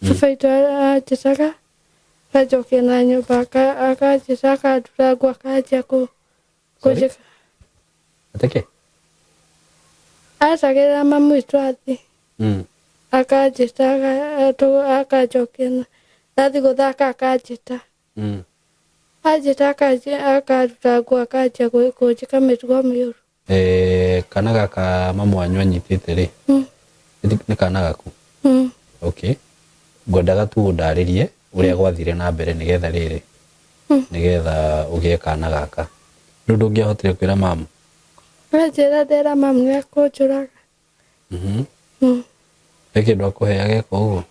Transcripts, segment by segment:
Baba witũ anjĩtaga akanjokia na nyũmba akanjĩta akanduta nguo akanjia kũnjĩka. Ateke? Etagĩrĩra mami witũ athiĩ akanjĩta akanjokia na ndathiĩ gũthaka akanjĩta. Anjĩta akanduta nguo akanjia kũnjĩka mĩtugo mĩũru. Eh, kana gaka mamu wanyu anyitĩte rĩ nĩ kana gaku? Okay, ngwendaga tu ũndarĩrie ũrĩa gwathire na mbere nĩgetha rĩrĩ nĩgetha ũgĩe kana gaka. Rĩu ndũngĩahotire kwĩra mamu? Anjĩra ndera mamu nĩ ekũnjũraga. He kĩndũ akũheaga eka ũguo?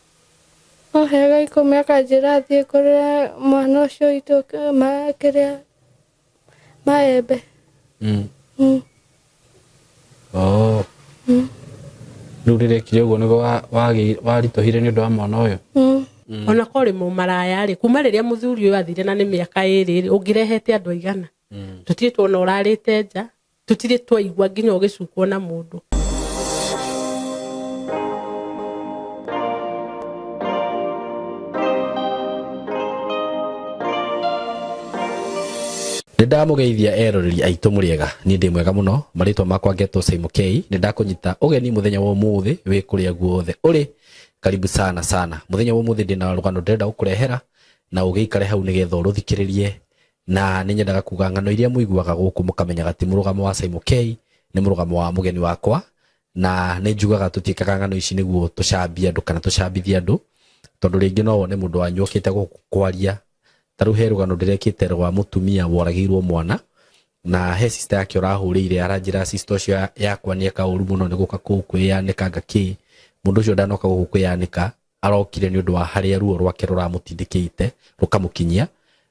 Aheaga 10 akanjĩra thiĩ ngũrĩre mwana ũcio witũ kĩrĩa maembe. Oh. Rĩu rĩrĩa ekire ũguo nĩguo waritũhire nĩ ũndũ wa mwana ũyũ? Ona korĩ mũmaraya rĩ, kuma rĩrĩa mũthuri ũyũ athire na nĩ mĩaka 2 rĩ, ũngĩrehete andũ aigana? Tũtirĩ tuona ũrarĩte nja, tũtirĩ twaigua nginya ũgĩcukwo na mũndũ. Nĩ ndamũgeithia eroreri aitũ mũrĩega, niĩ ndĩ mwega mũno. Marĩtwa makwa ngetwo Simon K. Nĩ ndakũnyita ũgeni mũthenya wa ũmũthĩ wĩ kũrĩa guothe ũrĩ. Karibu sana sana. Mũthenya wa ũmũthĩ ndĩna rũgano ndĩrenda gũkũrehera na ũgĩikare hau nĩgetha ũrũthikĩrĩrie. Na nĩ nyendaga kuga ng'ano iria mũiguaga gũkũ mũkamenyaga ti mũrũgamo wa Simon K, nĩ mũrũgamo wa mũgeni wakwa. Na nĩ njugaga tũtiĩkaga ng'ano ici nĩguo tũcambie andũ kana tũcambithie andũ, tondũ rĩngĩ no wone mũndũ wanyu okĩte gũkũ kwaria. Ta rĩu he rũgano ndĩrekĩte rwa mũtumia woragĩirwo mwana, na he sister yake ũrahũrĩire aranjĩra sister ũcio yakwa nĩ eka ũru mũno nĩ gũka kũu kwĩyanĩka nga kĩ. Mũndũ ũcio ndanoka gũkũ kwĩyanĩka, arokire nĩ ũndũ wa harĩa ruo rwake rũramũtindĩkĩte rũkamũkinyia.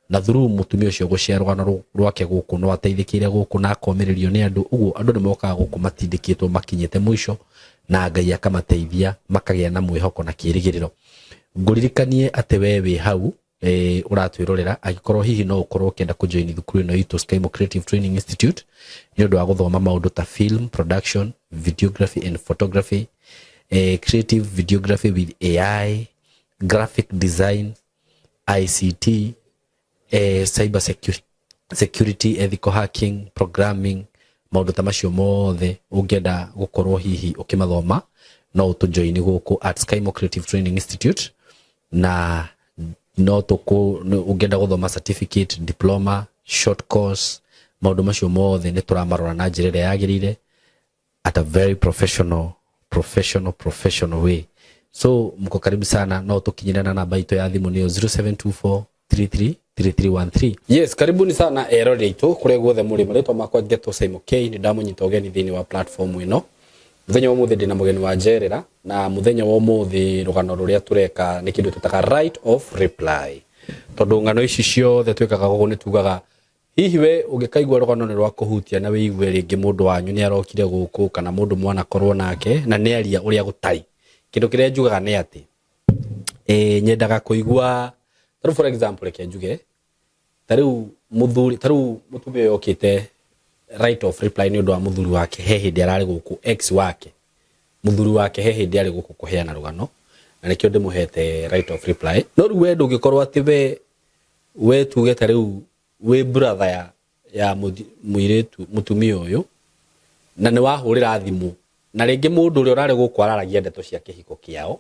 Na through mũtumia ũcio gũshare rũgano rwake gũkũ, no ateithĩkĩire gũkũ na akomĩrĩrio nĩ andũ. Ũguo andũ nĩ mokaga gũkũ matindĩkĩtwo makinyĩte mũico, na Ngai akamateithia makagĩa na mwĩhoko na kĩĩrĩgĩrĩro. Ngũririkanie atĩ we wĩ hau ũratwĩrorera, angĩkorwo hihi no ũkorwo ũkĩenda kũjoin thukuru ĩno itũ Skymo Creative Training Institute nĩ ũndũ wa gũthoma maũndũ ta film production, videography and photography, creative videography with AI, graphic design, ICT, cyber security, ethical hacking, programming, maũndũ ta macio mothe ũngĩenda gũkorwo hihi ũkĩmathoma no ũtũjoin gũkũ at Skymo Creative Training Institute. Na no tũkũ ũngĩenda gũthoma certificate, diploma, short course, maũndũ macio mothe nĩ tũramarora na njĩra ĩrĩa yagĩrĩire at a very professional, professional, professional way. So mko karibu sana, no tũkinyĩre na namba itũ ya thimũ nĩyo 0724 33 3313. Yes, karibuni sana eroreri aitũ kũrĩa guothe mũrĩ. Marĩtwa makwa ngetwo Simon K. Nĩ ndamũnyita ũgeni thĩinĩ wa platform ĩno. Mũthenya wa ũmũthĩ ndĩna mũgeni wa njerera, na mũthenya wa ũmũthĩ rũgano rũrĩa tũreka nĩ kĩndũ twĩtaga right of reply. Tondũ ng'ano ici ciothe twĩkaga gũkũ nĩ tugaga hihi we ũngĩkaigua rũgano nĩ rwa kũhutia na wĩigue rĩngĩ mũndũ wanyu nĩ arokire gũkũ kana mũndũ mwanakorwo nake na nĩ aria ũrĩa gũtarĩ. Kĩndũ kĩrĩa njugaga nĩ atĩ nyendaga kũigua tarĩu for example reke njuge tarĩu mũthuri tarĩu mũtumia ũyũ okĩte right of reply nĩ ũndũ wa mũthuri wake he hĩndĩ ararĩ gũkũ ex wake mũthuri wake he hĩndĩ arĩ gũkũ kũheana rũgano na nĩkĩo ndĩmũhete right of reply. No rĩu we ndũngĩkorwo atĩ we tuge ta rĩu wĩ brother ya mũirĩtu mũtumia ũyũ na nĩ wahũrĩra thimũ na rĩngĩ mũndũ ũrĩa ũrarĩ gũkũ araragia ndeto cia kĩhiko kĩao,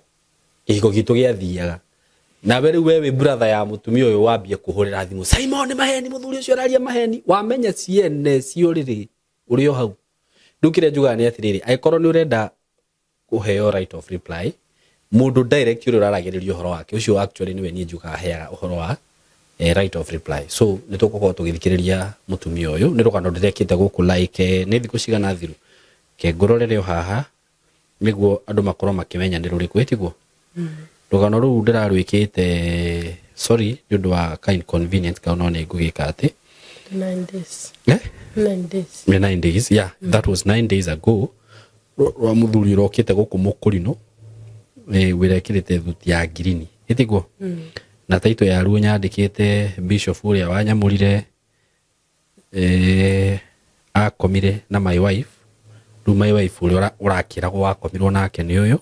kĩhiko gitũ gĩathiaga nawe rĩu we wĩ brother ya mũtumia ũyũ wambie kũhũrĩra thimũ Simon nĩ maheni mũthuri ũcio araria maheni, wamenya ciene ciũrĩrĩ ũrĩ o hau. Rĩu kĩrĩa njugaga nĩ atĩrĩrĩ, angĩkorwo nĩ ũrenda kũheo right of reply, mũndũ direct ũrĩa ũraragĩrĩria ũhoro wake ũcio actually nĩwe niĩ njugaga heaga ũhoro wa right of reply. So nĩ tũgũkorwo tũgĩthikĩrĩria mũtumia ũyũ, nĩ rũgano ndĩrekĩte gũkũ like nĩ thikũ cigana thiru, ke ngũrorere o haha nĩguo andũ makorwo makĩmenya nĩ rũrĩkũ, ĩtiguo? Rũgano rũu ndĩrarwĩkĩte, sorry nĩ ũndũ wa ka inconvenience kau, no nĩ ngũgĩka atĩ 9 days. Eh? 9 days. Nĩ 9 days, yeah, that was 9 days ago. Rwa mũthuri ũrokĩte gũkũ mũkũrinũ wĩrekĩrĩte thuti ya ngirini, ĩtiguo? Na taito yaruo nyandĩkĩte bishop ũrĩa wanyamũrire akomire na my wife. Rĩu my wife ũrĩa ũrakĩragwo wakomirwo nake nĩ ũyũ.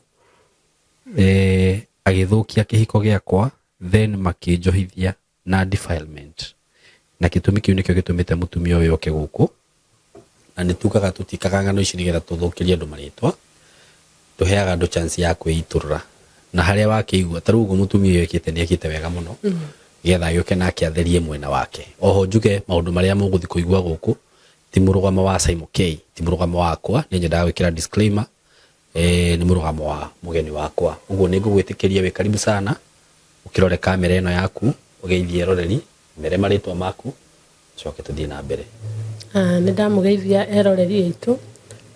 Agĩthũkia kĩhiko gĩakwa, then makĩnjohithia na defilement, na gĩtũmi kĩu nĩkĩo gĩtũmĩte mũtumia ũyũ oke gũkũ. Na nĩ tugaga tũtikaga ng'ano ici nĩgetha tũthũkĩrie andũ marĩtwa, tũheaga andũ chance ya kwĩitũrũra na harĩa wakĩigua. Ta rĩu ũguo mũtumia ũyũ ekĩte, nĩ ekĩte wega mũno nĩgetha agĩũke nake atherie mwena wake. Oho njuge maũndũ marĩa mũgũthiĩ kũigua gũkũ ti mũrũgamo wa Simon K, ti mũrũgamo wakwa. Nĩ nyendaga gwĩkĩra disclaimer, nĩ mũrũgamo wa mũgeni wakwa. Ũguo nĩ ngũgwĩtĩkĩria wĩ karibu sana, ũkĩrore kamera ĩno yaku, ũgeithie eroreri, mere marĩtwa maku, coke tũthiĩ na mbere. Ah, nĩ ndamũgeithia eroreri aitũ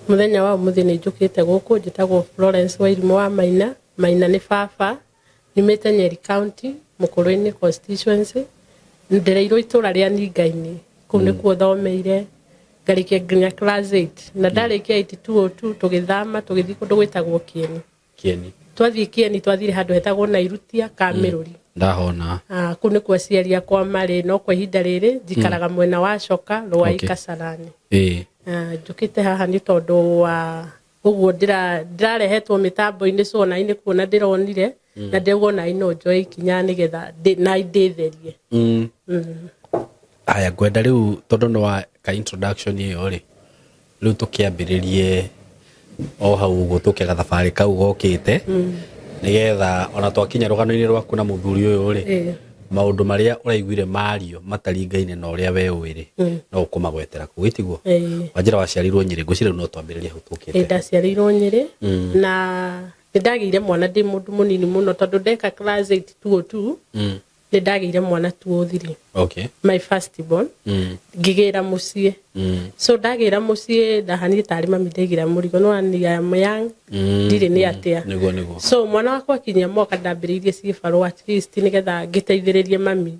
mũthenya wa ũmũthĩ. Nĩ njũkĩte gũkũ, njĩtagwo Florence Wairimũ wa Maina. Maina nĩ baba. Nyumĩte Nyeri County, Mũkũrũ-inĩ constituency. Ndereirwo itũra rĩa Ninga-inĩ, kũu nĩkuo thomeire ngarĩkia nginya class 8, na ndarĩkia 8202 tũgĩthama tũgĩthiĩ kũndũ gwĩtagwo Kieni. Kieni. Twathiĩ Kieni, twathire handũ hetagwo Nairutia Kamĩrũri. Ndahona. Ah, kũu nĩkuo aciari akwa marĩ, no kwa ihinda rĩrĩ njikaraga mwena wa Coka Rwai, Kasarani. Ah, njũkĩte haha nĩ tondũ wa ũguo ndĩrarehetwo mĩtambo-inĩ, so ona nĩ kuona ndĩronire na ndĩrauga ona no njoe ikinya nĩgetha na ndĩtherie. Aya, ngwenda rĩu, tondũ nĩ wa ka introduction ĩyo rĩ, rĩu tũkĩambĩrĩrie o hau ũguo, tũke gathabarĩ kau gokĩte, nĩgetha ona twakinya rũgano-inĩ rwaku na mũthuri ũyũ rĩ, maũndũ marĩa ũraiguire mario mataringaine na ũrĩa we ũĩ rĩ, no ũkũmagwetera kũu, ĩtiguo? Ĩĩ. Wanjĩra waciarirwo Nyĩrĩ, ngwĩciria rĩu no twambĩrĩrie hau tũkĩte. Ndaciarĩirwo Nyĩrĩ na nĩ ndagĩire mwana ndĩ mũndũ mũnini mũno, tondũ ndeka class 8 202 nĩ ndagĩire mwana 203. My first born. Ngĩgĩra mũciĩ. So ndagĩra mũciĩ, ndahanire tarĩ mami ndaigĩra mũrigo, no ani I am young, ndirĩ nĩ atĩa. Nĩguo nĩguo. So mwana wakwa akinyia mwaka, ndambĩrĩirie ciĩbarũa at least nĩgetha ngĩteithĩrĩrie mami,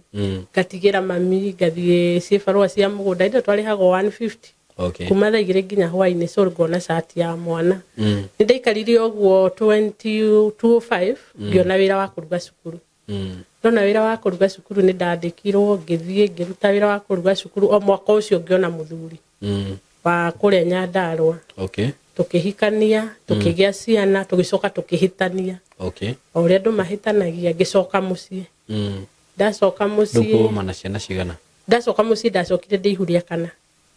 ngatigĩra mami, ngathiĩ ciĩbarũa cia mũgũnda. Ĩndĩ twarĩhagwo 150 kuma thaa 2 nginya hwainĩ, so ngona cati ya mwana. Nĩ ndaikarire ũguo 2005, ngĩona wĩra wa kũruga cukuru. Ndona wĩra wa kũruga cukuru, nĩ ndandĩkirwo, ngĩthiĩ ngĩruta wĩra wa kũruga cukuru. O mwaka ũcio ngĩona mũthuri wa kũrĩa Nyandarũa. Tũkĩhikania, tũkĩgĩa ciana, tũgĩcoka tũkĩhĩtania. O ũrĩa andũ mahĩtanagia, ngĩcoka mũciĩ. Ndacoka Rĩu mũciĩ kuma na ciana cigana? Ndacoka mũciĩ, ndacokire ndĩ ihu rĩa kana.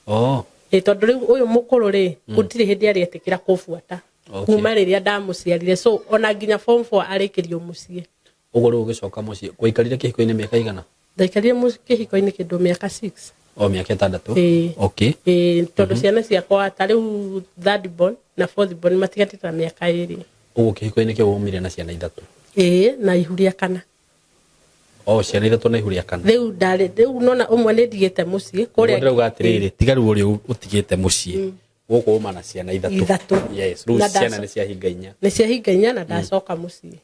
Oh. Ĩ, tondũ rĩu ũyũ mũkũrũ rĩ, gũtirĩ hĩndĩ arĩ etĩkĩra kũbuata kuma rĩrĩa ndamũciarire, so ona nginya form 4 arĩkĩrio mũciĩ. Ũguo rĩu ũgĩcoka mũciĩ, waikarire kĩhiko-inĩ mĩaka igana? Ndaikarire kĩhiko-inĩ kĩndũ mĩaka 6. O mĩaka 6? Ĩĩ. Ĩĩ, tondũ ciana ciakwa ta rĩu third born na fourth born matiganĩte na mĩaka 2. Ũguo kĩhiko-inĩ kĩu waumire na ciana ithatũ? Ĩĩ, na ihu rĩa kana. O ciana ithatũ na ihu rĩa kana. Rĩu ndarĩ rĩu nona ũmwe nĩ ndigĩte mũciĩ. Kũrĩa ndĩrauga atĩrĩrĩ, tiga rĩu ũrĩa ũtigĩte mũciĩ, gũkũ uma na ciana ithatũ. Ithatũ. Yes, rĩu Na ciana nĩ ciahinga 4. Nĩ ciahinga 4 na ndacoka mũciĩ.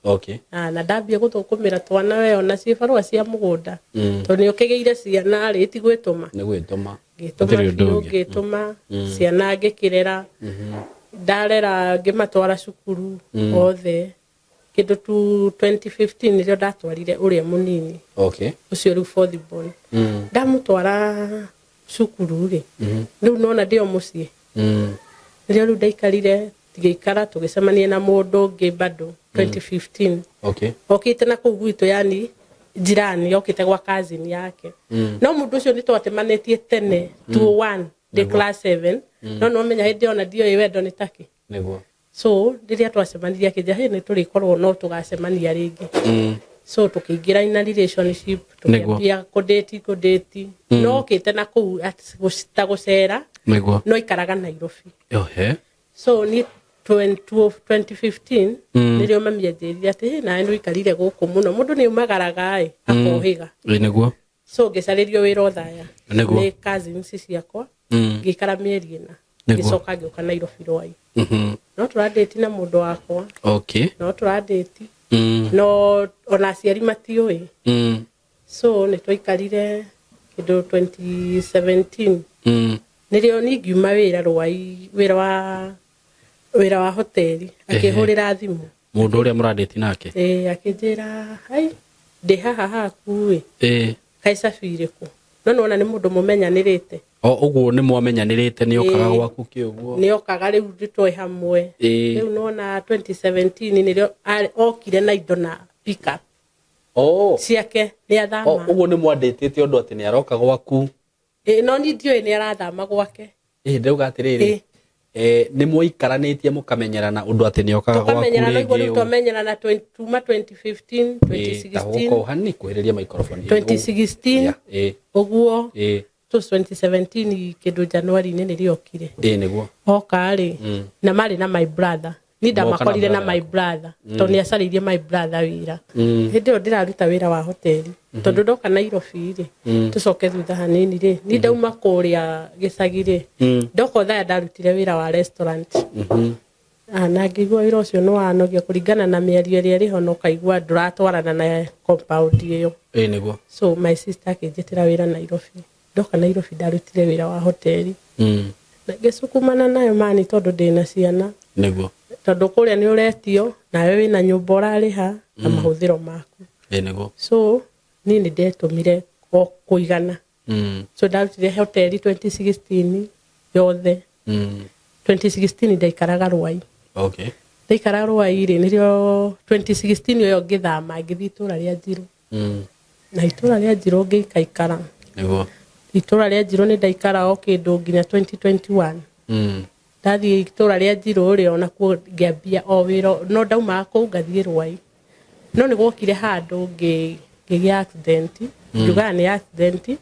Ah, na ndambia gũthũkũmĩra twana we ona ciĩbarũa cia mũgũnda, tondũ nĩ ũkĩgĩire ciana rĩ, ti gwĩtũma. Nĩ gwĩtũma. Ngĩtũma. Gũtirĩ ũndũ Biũ. ũngĩ. Ngĩtũma ciana, ngĩkĩrera, ndarera, ngĩmatwara cukuru othe kĩndũ tu 2015 nĩrĩo ndatwarire ũrĩa mũnini, ũcio rĩu fourth born. Ndamũtwara cukuru rĩ, rĩu nona ndĩ o mũciĩ. Nĩrĩo rĩu ndaikarire tũgĩikara, tũgĩcemania na mũndũ ũngĩ bado 2015. Okĩte na kũu gwitũ, yani jirani, okĩte gwa cousin yake. No mũndũ ũcio nĩ twatemanĩtie tene 21 ndĩ class 7, no nĩwamenya hĩndĩ ĩyo ona ndioĩ wendo nĩ taki. So rĩrĩa twacemanirie akĩnjĩra, "Hey, nĩ tũrĩkorwo no tũgacemania rĩngĩ." So tũkĩingĩra in a relationship. Tũkĩambia kũdate kũdate, no okĩte na kũu ta gũcera. No ikaraga Nairobi. So ni 2015 nĩrĩo mami anjĩrire atĩ, "Hey, nawe nĩ ũikarire gũkũ mũno, mũndũ nĩ umagaraga ĩ akohĩga." Ĩ, nĩguo. So ngĩcarĩrio wĩra Othaya nĩ cousins ciakwa. Ngĩikara mĩeri 4. Ngĩcoka ngĩũka Nairobi Rwai. No tũradate na mũndũ wakwa. No tũradate. No ona aciari matiũĩ. So nĩ twaikarire kĩndũ 2017. Nĩrĩo niĩ ngiuma wĩra Rwai, wĩra wa hoteli, akĩhũrĩra thimũ. Mũndũ ũrĩa mũradate nake? Ĩĩ, akĩnjĩra, "Ai, ndĩ haha haku ĩ." Kaĩ cabi irĩkũ? No nĩwona nĩ mũndũ mũmenyanĩrĩte. O ũguo nĩ mwamenyanĩrĩte, nĩ okaga Ĩĩ. gwaku kĩ ũguo? Nĩ okaga, rĩu twĩ hamwe. Rĩu nona 2017 nĩrĩo okire na indo na pick up Oh. Ciake nĩ athama. Oh, ũguo nĩ mwandĩtĩte ũndũ atĩ nĩ aroka gwaku. Ĩ, no niĩ ndiũĩ nĩ arathama gwake. Ĩ, ndauga atĩrĩrĩ, nĩ mwaikaranĩtie mũkamenyerana ũndũ atĩ nĩ okaga gwaku Tũkamenyerana ũguo rĩu rĩngĩ. Twamenyerana kuma 2015, 2016. Tahuka hani kuhĩrĩria microphone. 2016. Yeah, ĩ. Ũguo. Ĩ. To 2017 kĩndũ January-inĩ nĩrĩo okire. Ĩ, nĩguo. Oka rĩ, na marĩ na my brother, ni ndamakorire na brother my yaku. brother, tondũ nĩ acarĩirie my brother wĩra. Hĩndĩ ĩyo ndĩraruta wĩra wa hoteli, tondũ ndoka Nairobi rĩ, tũcoke thutha hanini rĩ, ni ndauma kũrĩa gĩcagi rĩ, ndoka Othaya ndarutire wĩra wa restaurant. Ah, na ngĩigua wĩra ũcio nĩ wanogia kũringana na mĩario ĩrĩa ĩrĩ ho, na ũkaigua ndũratwarana na compound ĩyo. Ĩ, nĩguo. So my sister akĩnjĩtĩra wĩra Nairobi. Ndoka Nairobi ndarutire wĩra wa hoteli na ngĩcukumana nayo mani, tondũ ndĩna ciana. Nĩguo. Tondũ kũrĩa nĩ ũretio, nawe wĩna nyũmba ũrarĩha na mahũthĩro maku. Ĩ, nĩguo. So niĩ nĩ ndetũmire o kũigana. So ndarutire hoteli 2016 yothe. 2016 ndaikaraga Rwai. Ndaikara Rwai rĩ, nĩrĩo 2016 ĩyo ngĩthama ngĩthiĩ itũra rĩa Njirũ. Na itũra rĩa Njirũ ngĩikaikara. Itũra rĩa Njirũ nĩ ndaikara o kĩndũ nginya 2021. Ndathiĩ itũra rĩa Njirũ rĩ, onakuo ngĩambia o wĩra, no ndaumaga kũu ngathiĩ Rwai. No nĩ gwokire handũ ngĩgĩa accident. Ngiugaga nĩ accident,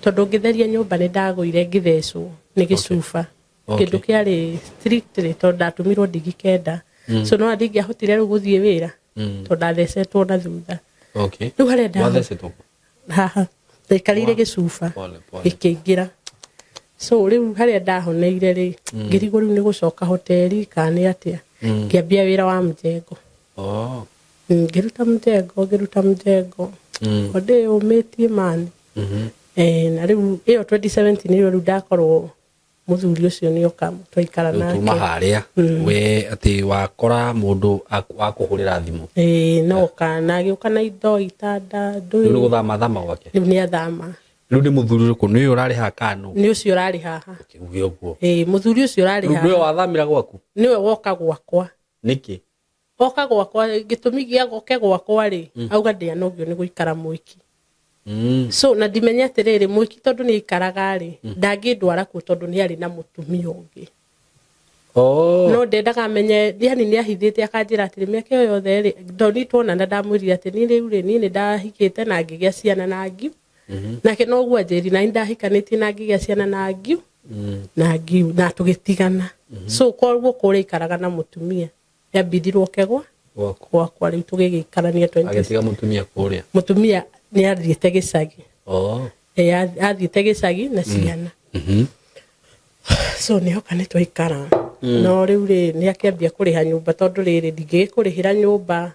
tondũ ngĩtheria nyũmba nĩ ndagũire, ngĩthecwo nĩ gĩcuba. Kĩndũ kĩarĩ strictly, tondũ ndatũmirwo ndigi 9. So no ndingĩahotire rĩu gũthiĩ wĩra, tondũ ndathecetwo na thutha. Rĩu harĩa Wathecetwo kũ? Haha ndaikarĩire gĩcuba. Pole, pole. Gĩkĩingĩra. So rĩu harĩa ndahoneire rĩ, ngĩrigwo rĩu nĩ gũcoka hoteli kana nĩ atĩa. Ngĩambia wĩra wa mjengo. Ngĩruta mjengo, ngĩruta mjengo o ndĩyũmĩtie mani. Na rĩu ĩyo 2017 nĩrĩo rĩu ndakorwo mũthuri ũcio nĩoka twaikara Rĩu tuma nake. Harĩa we atĩ wakora mũndũ wakũhũrĩra thimũ. Ĩĩ, noka na agĩũka na indo, itanda. Rĩu nĩ Ndũĩ gũthama thama gwake? Rĩu nĩ athama. Rĩu nĩ mũthuri ũrĩkũ? Nĩ ũyũ ũrarĩ haha kana nũ? Nĩ ũcio ũrarĩ haha. Uge ũguo. Ĩĩ, mũthuri ũcio ũrarĩ Rĩu nĩwe haha. wathamĩra gwaku? Nĩwe woka gwakwa. Nĩkĩ? Oka gwakwa, gĩtũmi gĩa goke gwakwa rĩ, auga ndĩanogio nĩ gũikara mwiki. So na ndimenya atĩrĩrĩ, mwiki tondũ nĩ aikaraga rĩ, ndangĩndwara kuo tondũ nĩ arĩ na mũtumia ũngĩ. No ndendaga amenye, yani nĩ ahithĩte akanjĩra atĩrĩ mĩaka ĩyo yothe rĩ, tondũ niĩ tuonana ndamwĩrire atĩ niĩ rĩu rĩ, niĩ nĩ ndahikĩte na ngĩgĩa ciana na ngiu. Nake noguo anjĩri, na niĩ ndahikanĩtie na ngĩgĩa ciana na ngiu na ngiu na tũgĩtigana. So koguo kũrĩa aikaraga na mũtumia yambindirwo kegwa Gwaku. Gwakwa rĩu tũgĩgĩikarania 20 Agĩtiga mũtumia kũrĩa? Mũtumia nĩ athiĩte gĩcagi. Ĩ, athiĩte gĩcagi na ciana. So nĩoka nĩ twaikara, no rĩu rĩ, nĩ akĩambia kũrĩha nyũmba, tondũ rĩrĩ ndingĩgĩkũrĩhĩra nyũmba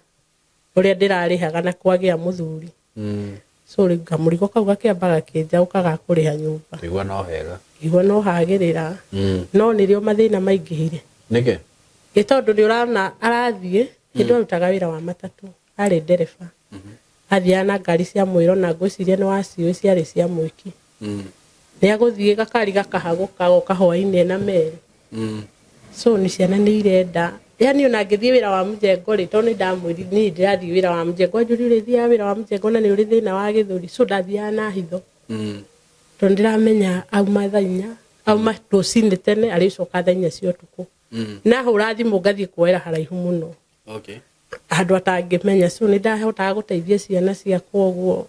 ũrĩa ndĩrarĩhaga na kwagĩa mũthuri. So rĩu kamũrigo kau gakĩamba gakĩnjaũka ga kũrĩha nyũmba. Tũigua no hega. Igua no hagĩrĩra. No nĩrĩo mathĩna maingĩhire. Nĩkĩ? Ĩ, tondũ nĩ ũrona arathiĩ hĩndĩ arutaga wĩra wa matatũ, arĩ ndereba, athiaga na ngari cia mwĩro, na ngwĩciria nĩ waciũĩ ciarĩ cia mwĩki. Nĩ agũthiĩ gakari gakahagũka, goka hwainĩ ena merĩ. So nĩ ciana nĩ irenda, yani ona ngĩthiĩ wĩra wa mjengo rĩ, tondũ nĩ ndamwĩrire niĩ ndĩrathiĩ wĩra wa mjengo, anjũria ũrĩthiaga wĩra wa mjengo na nĩ ũrĩ thĩna wa gĩthũri? So ndathiaga na hitho, tondũ ndĩramenya auma thaa 4, auma rũcinĩ tene, arĩcoka thaa 4 cia ũtukũ. Na hũra thimũ ngathiĩ kuoera haraihu mũno, handũ atangĩmenya. So nĩ ndahotaga gũteithia ciana ciakwa ũguo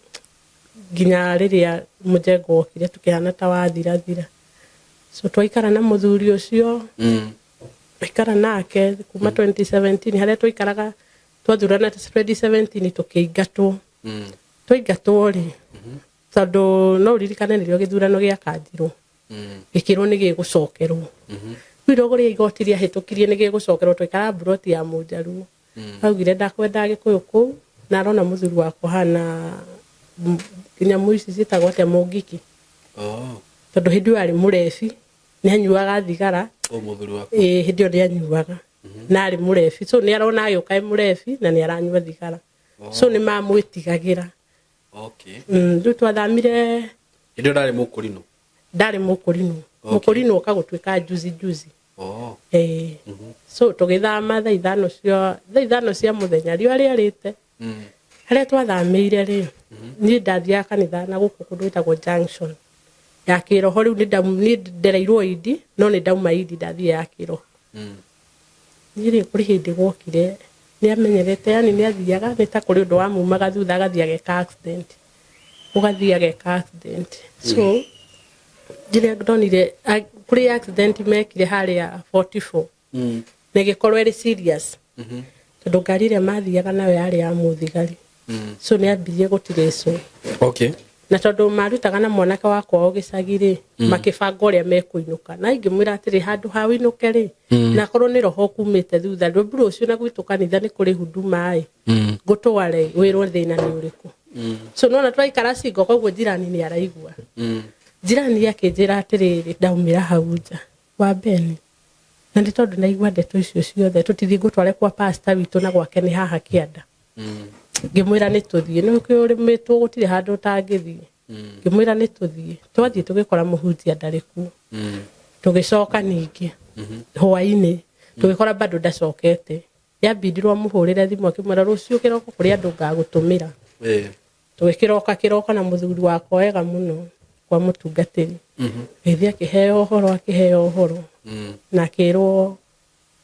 nginya rĩrĩa mũjengo wokire, tũkĩhana ta wathirathira. So twaikara na mũthuri ũcio, twaikara nake kuma 2017, harĩa twaikaraga twathurana 2017, tũkĩingatwo. Twaingatwo rĩ, tondũ no ũririkane nĩrĩo gĩthurano gĩakanjirwo, gĩkĩrwo nĩ gĩgũcokerwo. Rĩu irogo rĩa igoti rĩahĩtũkirie nĩ gĩgũcokerwo. Twaikaraga mburoti ya mũnjaruo. Augire ndakwenda gĩkũyũ kũu, na arona mũthuri wakwa hana nyamũ ici ciĩtagwo atĩa, mũngiki. Tondũ hĩndĩ ĩyo arĩ mũrebi, nĩ anyuaga thigara. O mũthuri waku? Ĩĩ, hĩndĩ ĩyo nĩ anyuaga na arĩ mũrebi. So nĩ arona agĩũka e mũrebi na nĩ aranyua thigara, so nĩ mamwĩtigagĩra. Rĩu twathamire. Hĩndĩ ĩyo ndarĩ mũkũrinũ? Ndarĩ mũkũrinũ. Mũkũrinũ oka gũtuĩka juzi juzi. So tũgĩthama thaa 5 cia mũthenya, riũa rĩarĩte. Harĩa twathamĩire rĩ, niĩ ndathiaga kanitha na gũkũ kũndũ gwĩtagwo Junction ya kĩroho. Rĩu niĩ ndereirwo Indi, no nĩ ndauma Indi ndathiĩ ya kĩroho. Niĩ rĩ, kũrĩ hĩndĩ gwokire nĩ amenyerete, yani nĩ athiaga nĩ ta kũrĩ ũndũ wamumaga thutha, agathiĩ ageka accident, ũgathiĩ ageka accident. So rĩrĩa ndonire kũrĩ accident mekire harĩa 44 na ĩgĩkorwo ĩrĩ serious, tondũ ngari ĩrĩa mathiaga nayo yarĩ ya mũthigari, so nĩ ambirie gũtirĩcwo. Na tondũ marutaga na mwanake wakwa o gĩcagi rĩ, makĩbanga ũrĩa mekũinũka, na ingĩmwĩra atĩrĩ, handũ ha ũinũke rĩ, na akorwo nĩ roho kumĩte thutha, rwĩmbu rũciũ na gwitũ kanitha nĩ kũrĩ huduma ĩ, ngũtware wĩrwo thĩna nĩ ũrĩkũ. So nona twaikara cingo, koguo jirani nĩ araigua. Jirani akĩnjĩra atĩrĩrĩ, ndaumĩra hau nja wa Beni, na nĩ tondũ ndaigua ndeto icio ciothe, tũtithiĩ ngũtware kwa pastor witũ, na gwake nĩ haha kĩanda. Ngĩmwĩra nĩ tũthiĩ, nĩ ũrĩmĩtwo gũtirĩ handũ ũtangĩthiĩ. Ngĩmwĩra nĩ tũthiĩ. Twathiĩ tũgĩkora mũhunjia ndarĩ kuo. Tũgĩcoka ningĩ hwainĩ, tũgĩkora bado ndacokete. Yambindirwo amũhũrĩre thimũ, akĩmwĩra rũciũ kĩroko kũrĩ andũ ngagũtũmĩra. Tũgĩkĩroka kĩroko na mũthuri wakwa wega mũno kwa mũtungatĩri, gĩthiĩ akĩheo ũhoro, akĩheo ũhoro na akĩrwo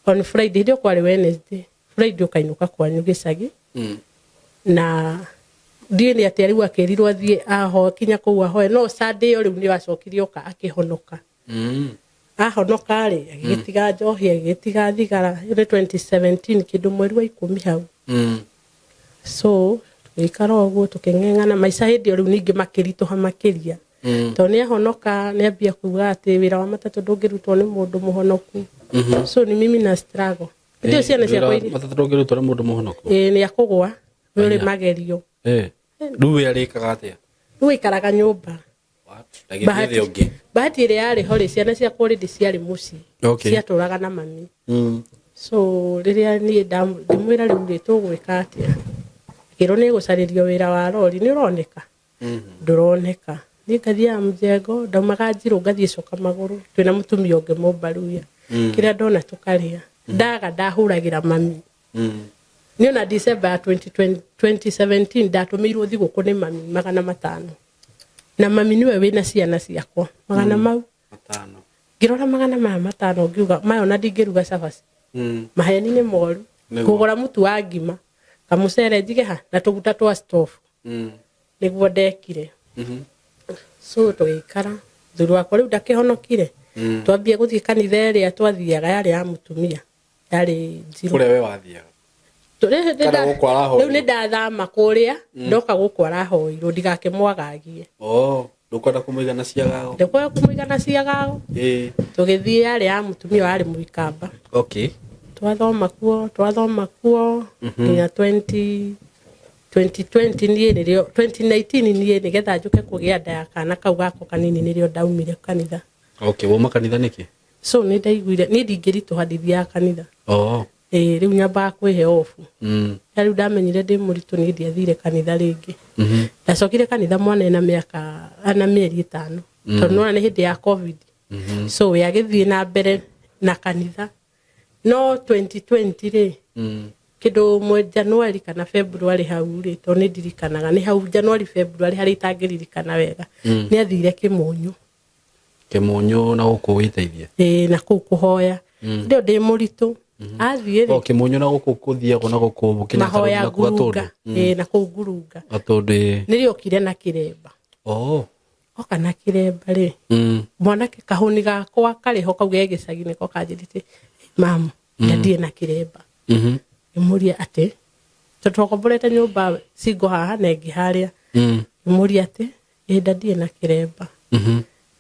on Friday, hĩndĩ ĩyo kwarĩ Wednesday, Friday ũkainũka kwanyu gĩcagi. Na ndiĩ nĩ atĩa rĩu akĩrirwo athiĩ aho kinya kũu ahoe, no Sunday ĩyo rĩu nĩ acokire oka akĩhonoka. Ahonoka rĩ, agĩgĩtiga njohi, agĩgĩtiga thigara. Ĩyo nĩ 2017, kĩndũ mweri wa 10 hau. So tũgĩikara ũguo tũkĩng'eng'ana maica. Hĩndĩ ĩyo rĩu ningĩ makĩritũha makĩria, tondũ nĩ ahonoka, nĩ ambia kuga atĩ wĩra wa matatũ ndũngĩrutwo nĩ mũndũ mũhonoku. So ni mimi na struggle. Hĩndĩ ĩyo ciana ciakwa matatũ ndũngĩrutwo nĩ mũndũ mũhonoku. Ĩĩ, nĩ akũgwa nĩ ũrĩ magerio. Rĩu we arĩkaga atĩa? Rĩu aikaraga nyũmba. What? Ndagĩthiĩ thĩ ũngĩ. Bahati ĩrĩa yarĩ ho rĩ, ciana ciakwa already ciarĩ mũciĩ, ciatũraga na mami. So rĩrĩa niĩ ngĩmwĩra rĩu rĩ, tũgwĩka atĩa? Akĩrwo nĩ gũcarĩrio wĩra wa rori. Nĩ ũroneka ndũroneka. Niĩ ngathiaga mjengo, ndaumaga Njirũ ngathiĩ coka magũrũ, twĩna mũtumia ũngĩ mũmbaruya. Kĩrĩa ndona tũkarĩa, ndaga ndahũragĩra mami. Niĩ ona December ya 2020 2017 ndatũmĩirwo thigũkũ nĩ mami 500, na mami nĩwe wĩna ciana ciakwa. Magana mau 500. Ngĩrora magana maya 500, ngiuga maya ona ndingĩruga cabaci. Maheni nĩ moru. Kũgũra mũtu wa ngima, kamũcere njige ha na tũguta twa stove. Nĩguo ndekire. So tũgĩikara, thuri wakwa rĩu ndakĩhonokire. Twambia gũthiĩ kanitha ĩrĩa twathiaga, yarĩ ya mũtumia, yarĩ Njirũ. Kũrĩa we wathiaga? Kana gũkũ arahoirwo? Rĩu nĩ ndathama kũrĩa, ndoka gũkũ arahoirwo ndigakĩmwagagie. Oh, ndũkwenda kũmũiga na ciagago. Ndĩkũya kũmũiga na ciagago. Tũgĩthiĩ, yarĩ ya mũtumia warĩ mũikamba. Twathoma kuo, twathoma kuo nginya 20 2020. Niĩ nĩrĩo 2019, niĩ nĩgetha njũke kũgĩa nda ya kana kau gakwa kanini, nĩrĩo ndaumire kanitha. Okay, wauma kanitha nĩkĩ? So nĩ ndaiguire niĩ ndingĩritũha ndithiaga kanitha. Ĩĩ, rĩu nyambaga kwĩhe obu. Na rĩu ndamenyire ndĩ mũritũ, niĩ ndiathire kanitha rĩngĩ. Ndacokire kanitha mwana ena mĩaka, ana mĩeri 5, tondũ nona nĩ hĩndĩ ya COVID. So we agĩthiĩ na mbere na kanitha, no 2020 rĩ, kĩndũ mwe January kana February hau rĩ, tondũ nĩ ndirikanaga nĩ hau January, February, harĩa itangĩririkana wega, nĩ athire Kĩmũnyũ. Kĩmũnyũ na gũkũ wĩteithie? Ĩĩ, na kũu kũhoya. Hĩndĩ ĩyo ndĩ mũritũ athiĩ rĩ. Oh, Kĩmũnyũ na gũkũ kũthiagwo na gũkũ Kenyatta Mahoya. Road na kũ Gatũndũ. Ngurunga. Ĩĩ, na kũu Ngurunga. Gatũndũ, ĩĩ. Nĩrĩo okire na kĩremba. Oka na kĩremba rĩ, mwanake kahũni gakwa karĩ ho kau ge gĩcagi nĩko kanjĩrĩte, "Mamu, ndandiĩ na kĩremba." Ngĩmũria atĩ tondũ twakomborete nyũmba cingo haha na ĩngĩ harĩa. Ngĩmũria atĩ ĩ ndandiĩ na kĩremba.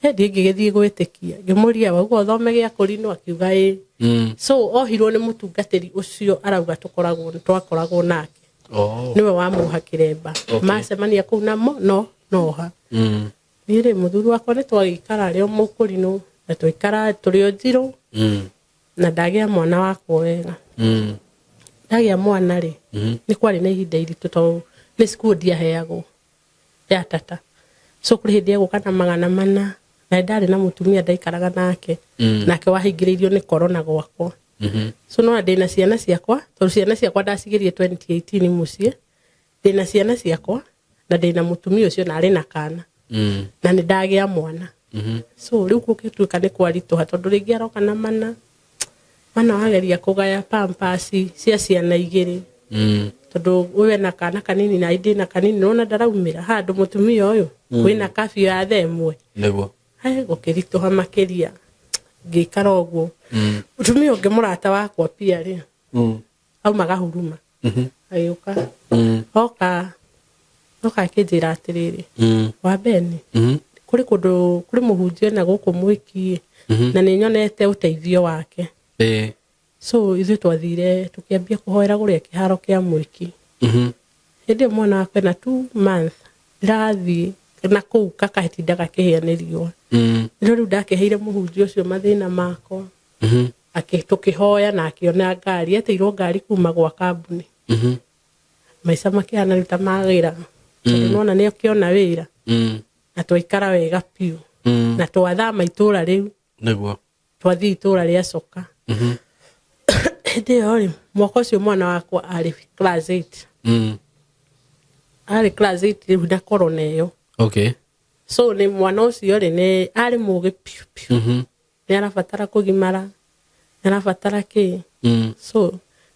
Hĩndĩ ngĩgĩthiĩ gwĩtĩkia, ngĩmũria, "Wauga ũthome gĩa kũrinwo?" Akiuga ĩ. So ohirwo nĩ mũtungatĩri ũcio arauga tũkoragwo twakoragwo nake. Nĩwe wamuha kĩremba. Macemania kũu namo no noha. Niĩ rĩ, mũthuri wakwa nĩ twagĩikara arĩ o mũkũrinũ, na twaikara tũrĩ o Njirũ. Na ndagĩa mwana wakwa wega. Ndagĩa mwana rĩ, nĩ kwarĩ na ihinda iritũ, tondũ nĩ cukuru ndiaheagwo ya tata. So kũrĩ hĩndĩ egũka na 400, na ndarĩ na mũtumia ndaikaraga nake, nake wahingĩrĩirio nĩ korona gwakwa. So no ndĩna ciana ciakwa, tondũ ciana ciakwa ndacigĩrie 2018 mũciĩ. Ndĩna ciana ciakwa na ndĩna mũtumia ũcio na arĩ na kana na nĩ ndagĩa mwana. So rĩu gũgĩtuĩka nĩ kwaritũha tondũ rĩngĩ aroka na mana mana wageria kũgaya pampers cia ciana igĩrĩ tondũ ũyũ ena kana kanini na ndĩ na kanini nona ndaraumĩra handũ mũtumia ũyũ kwĩna kabiũ ya thaa ĩmwe. Nĩguo. Hai gũkĩritũha makĩria ngĩikara ũguo. Mũtumia ũngĩ mũrata wakwa pia rĩ aumaga Huruma agĩũka oka oka akĩnjĩra atĩrĩrĩ, wambeni kũrĩ kũndũ kũrĩ mũhunjia na gũkũ mwĩki na nĩ nyonete ũteithio wake. So ithuĩ twathire tũkĩambia kũhoera kũrĩa kĩharo kĩa mwĩki. Hĩndĩ ĩyo mwana wakwa ena 2 month ndĩrathiĩ na kũu kakatinda gakĩhĩa nĩ riũa. No rĩu ndakĩheire mũhunjia ũcio mathĩna makwa. Tũkĩhoya na akĩona ngari etĩirwo ngari kuma gwa kambuni. Maica makĩhana rĩu ta magĩra tondũ nona nĩ akĩona wĩra na twaikara wega biũ na twathama itũra rĩu. Nĩguo. Twathiĩ itũra rĩa Coka. Hĩndĩ ĩyo rĩ mwaka ũcio mwana wakwa arĩ class 8. Arĩ class 8 rĩu na corona ĩyo. So nĩ mwana ũcio rĩ nĩ arĩ mũgĩ piũ piũ. Nĩ arabatara kũgimara, nĩ arabatara kĩ. So